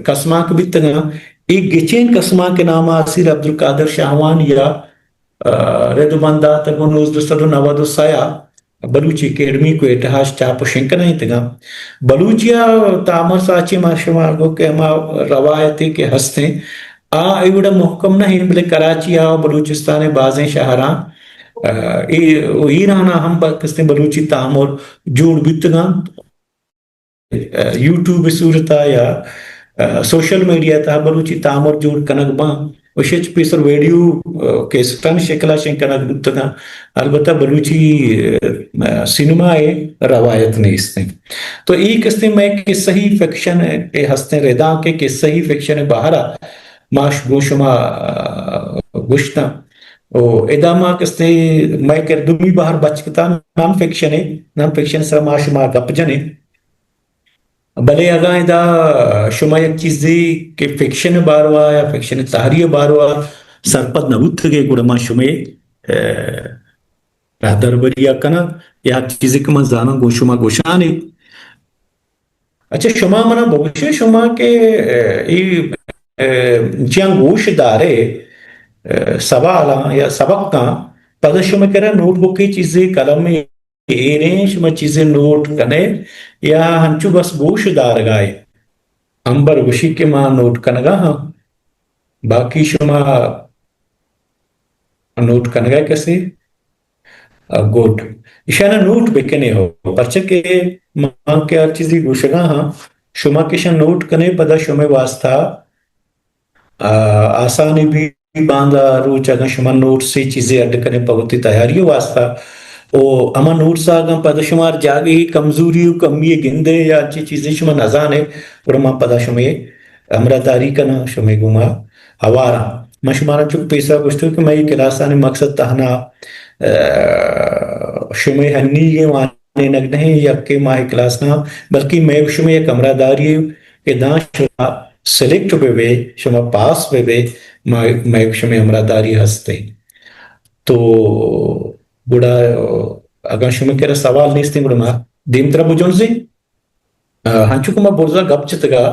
کسمانک بیتگاں۔ اے گچین کسمانک نام ءَ اسیر عبدالقادر شاہوانی ءَ، آ، رد و بند داتگ و نوزدہ سد و نود و سئے ءَ بلوچی اکیڈمی کوئٹہ ءَ چاپ و شنگ کنائینتگاں۔ بلوچی ءَ تامر ساچی ما شما گو کہ ہما روایتے کہ ہستیں، آ اے وڑا محکم نہ انت، بلے کراچی ءَ و بلوچستان ءِ بازیں شہراں، آ، اے، و ایران ءَ ہم با-، کستیں بلوچی تامر جوڑ بیتگاں۔ آ، یوٹیوب ءِ صورت ءَ یا، آ، سوشل میڈیا ءِ تہا بلوچی تامر جوڑ کنگ باں۔ و شچ پیسر ویڈیو، آ، کیسٹانی شکل ءَ شنگ کنگ بوتگاں۔ البتہ بلوچی، آ، سینما ءِ روایت نیست انت۔ تو اے کستیں مئے قصہی فکشن ءِ ہستیں ردانک ءِ قصہی فکشن ءِ بہر ءَ ما ش-، گوں شما، آ، گوشتاں۔ و ادا ما کستیں مئے کر دومی بہر بچکتا نان فکشن ءِ، نان فکشن ءِ سرا ما شما گپ جنیں۔ بلے اگاں ادا شما یک چیزے کہ فکشن ءِ باروا یا فکشن ءِ تہری ءِ باروا سرپد نہ بوتگے، گڑا ما شمے، آ، راہدربری ءَ کناں یا چیزے کہ من زاناں گوں شما گوشانے۔ اچھا، شما منا بگوشے، شما کہ، آ، اے، آ، چیاں گوش دارے، آ، سوالاں یا سبقاں، پدا شما کرا نوٹ بکے چیزے قلمے ایریں، شما چیزے نوٹ کنے یا ہنچو بس گوش دارگائے؟ امبر گوشی کہ ما نوٹ کنگا ہاں، باقی شما نوٹ کنگا کسے؟ آ، گڈ۔ ایشانا نوٹ بکنے ہو، پرچہ کہ ما کہ ہر چیزی گوشگا ہاں، شما کہ ایشاں نوٹ کنے، پدا شمے واسطہ، آ، آسانی بی۔ باندا روچ اگاں شما نوٹ سے چیزے اڈ کنے پہ وتی تیاری واسطہ، او ہما نوٹس آگاں پدا شما ہر جاگہی کمزوری و کمی گندے یا انچیں چیزے شما نزانے، گڑا ما پدا شمے ہمراہداری کناں، شمے گوما ہواراں۔ من شمارا چک پیسرا گوشتگ کہ مئے کلاسانی مقصد تہنا، آ، شمے ہنیگیں وانینگ نہ انت، یکے ماہ کلاس نہ، بلکہ مئے شمے یک ہمراہداری کہ داں شما سلیکٹ بہ بے، شما پاس بہ بے، ما، مئے شمے ہمراہداری ہستے۔ تو گڑا اگاں شمے کرا سوال نیستیں گڑا ما دیمترا بجنزیں۔ آ، ہنچو کہ ما برزا گپ جتگا،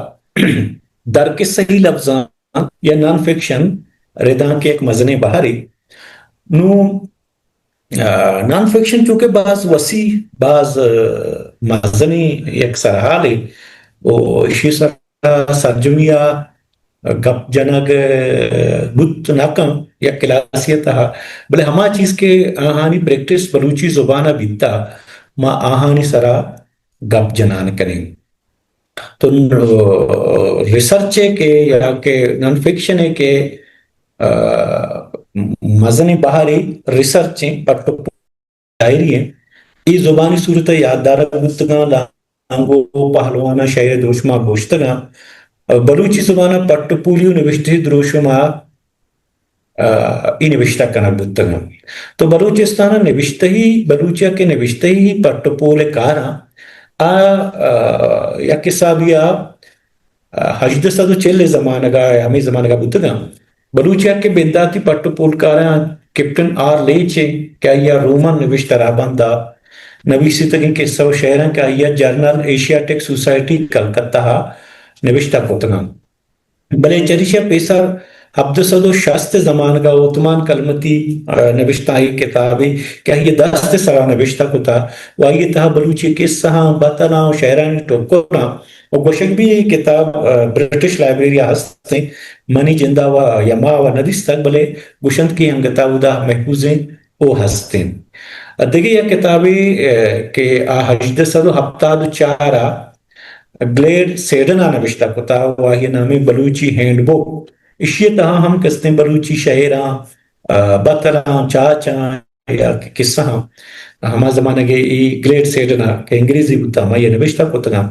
در قصہی لبزاں یا نان فکشن رداں کہ یک مزنیں بہرے۔ نوں، آ، نان فکشن چونکہ باز وسیع، باز، آ، مزنیں یک سرحالے، و ایشی سرا سرجمی ء گپ جنگ بوت نہ کن یک کلاسے ء تہا، بلے ہما چیز کہ آہانی پریکٹس بلوچی زبان ء بیتا، ما آہانی سرا گپ جنان کنیں۔ تو ریسرچ ء کہ یا کہ نان فکشن ء کہ، آ، مزنیں بہرے ریسرچ ء پٹ ء شاعری انت۔ اے زبانی صورت ء یات دارگ بوتگاں، لانگو پہلواناں شعر ء دروشم ء گوشتگاں۔ بلوچی زبان ء پٹ ء پولی و نبشتہی دروشم ء، آ، اے نبشتہ کنگ بوتگاں۔ تو بلوچستان ء نبشتہی، بلوچی ء کہ نبشتہی پٹ ء پول ء کاراں، آ، آ، یک حسابی ء ہژدہ سد و چل ء زمانگ ء، ہمے زمانگ ء بوتگاں۔ بلوچی ء کہ بنداتی پٹ و پولکاراں کیپٹن آر لیچ ء کہ آئی ء رومن نبشتہ رہبند ء نویسیتگیں قصہ و شعراں کہ آئی ء جرنل ایشیاٹک سوسائٹی کلکتہ ء نبشتہ کتگاں۔ بلے چریشی ء پیسر ہبدہ سد و شست ء زمانگ ء اوتمان کلمتی، آ، نبشتہ ء کتابے کہ آئی ء دست ء سرا نبشتہ کتا و آئی ء تہا بلوچی قصہاں، بتلاں و شعرانی ٹکراں و گوشگ بی اے کتاب، آ، برٹش لائبریری ء ہست انت۔ منی جندا و یما و نہ دیستگ، بلے گوشنت کہ انگتا اودا محفوظ انت و ہست انت۔ دگہ یک کتابے، آ، کہ آ ہژدہ سد و ہپتاد و چار ء گلیڈ سیڈن ء نبشتہ کتا و آئی ء نام بلوچی ہینڈ بک۔ اشی ء تہا ہم کستیں بلوچی شعراں، آ، بتلاں، چاچاں، یا کہ قصہ ہم ہما زمانگ ء اے گلیڈ سیڈن ء کہ انگریزی بوتا، ہمائی ء نبشتہ کتگاں۔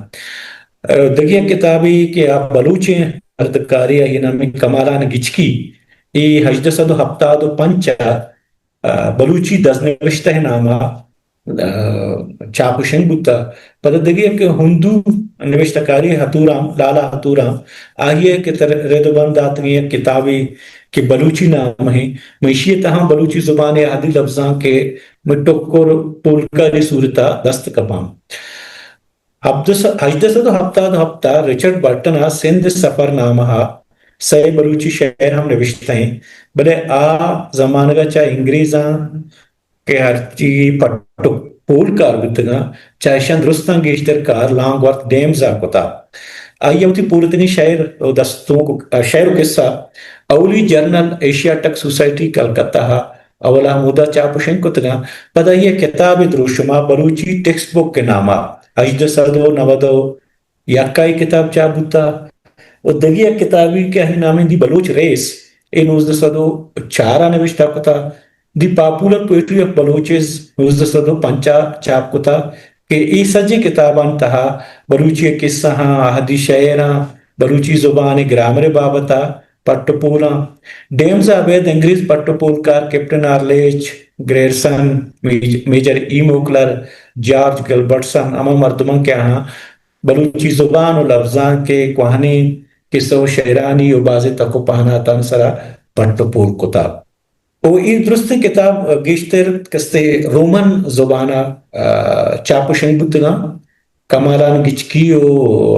دگہ یک کتابے کہ آ بلوچیں دردکارے، آئی ء نام کمالان گچکی، اے ہژدہ سد و ہپتاد و پنچ ء، آ، بلوچی دزنبشتہ ء نام ء، آ، چاپ و شنگ بوتا۔ پدا دگہ یک ہندو نبشتہ کارے ہتورام، لالا ہتورام، آئی ء کہ تر-، رد و بند داتگیں یک کتابے کہ بلوچی نام ء، من ایشی ء تہا بلوچی زبان ء اہدی لبزانک ء من ٹکر پولکاری صورت ء دست کپاں۔ ہبدہ س-، ہژدہ سد و ہپتاد و ہپت ء رچرڈ برٹن ء سندھ سفر نامہ ء سئے بلوچی شعر ہم نبشتہ ایں، بلے آ زمانگ ء چہ انگریزاں کہ ہرچی پٹ و پول کار بوتگاں، چہ اشاں درستاں گیشتر کار لانگ ورتھ ڈیمز ء کتا۔ آئی ء وتی پورتگیں شعر و دستونک، شعر و قصہ اولی جرنل ایشیاٹک سوسائٹی کلکتہ ء اولا ہمودا چاپ و شنگ کتگاں۔ پدا آئی ء کتابے دروشم ء بلوچی ٹیکسٹ بک ء نام ء ہژدہ سد و نود و یک ء اے کتاب چاپ بوتا و دگہ یک کتابے کہ آئی نام دی بلوچ ریس، اے نوزدہ سد و چار ء نبشتہ کتا۔ دی پاپولر پوئٹری آف بلوچز نوزدہ سد و پنچ ء چاپ کتا کہ اے سجیں کتابانی تہا بلوچی ء قصہاں، اہدی شعراں، بلوچی زبان ء گرامر ء بابت ء پٹ و پولاں۔ ڈیمز ء ابید انگریز پٹ و پولکار کیپٹن آرلیچ، گریئرسن، میج-، میجر ای موکلر، جارج گلبرٹسن، ہما مردماں کہ آہاں بلوچی زبان و لبزانک ء کوہنیں قصہ و شعرانی و بازیں تک و پہناتانی سرا پٹ و پول کتا۔ و اے درستیں کتاب گیشتر کستے رومن زبان ء، آ، چاپ و شنگ بوتگاں۔ کمالان گچکی و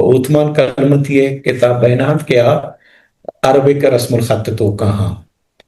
اوتمان کلمتی ء کتاب بین انت کہ آ عربک رسم الخط توکا ہاں۔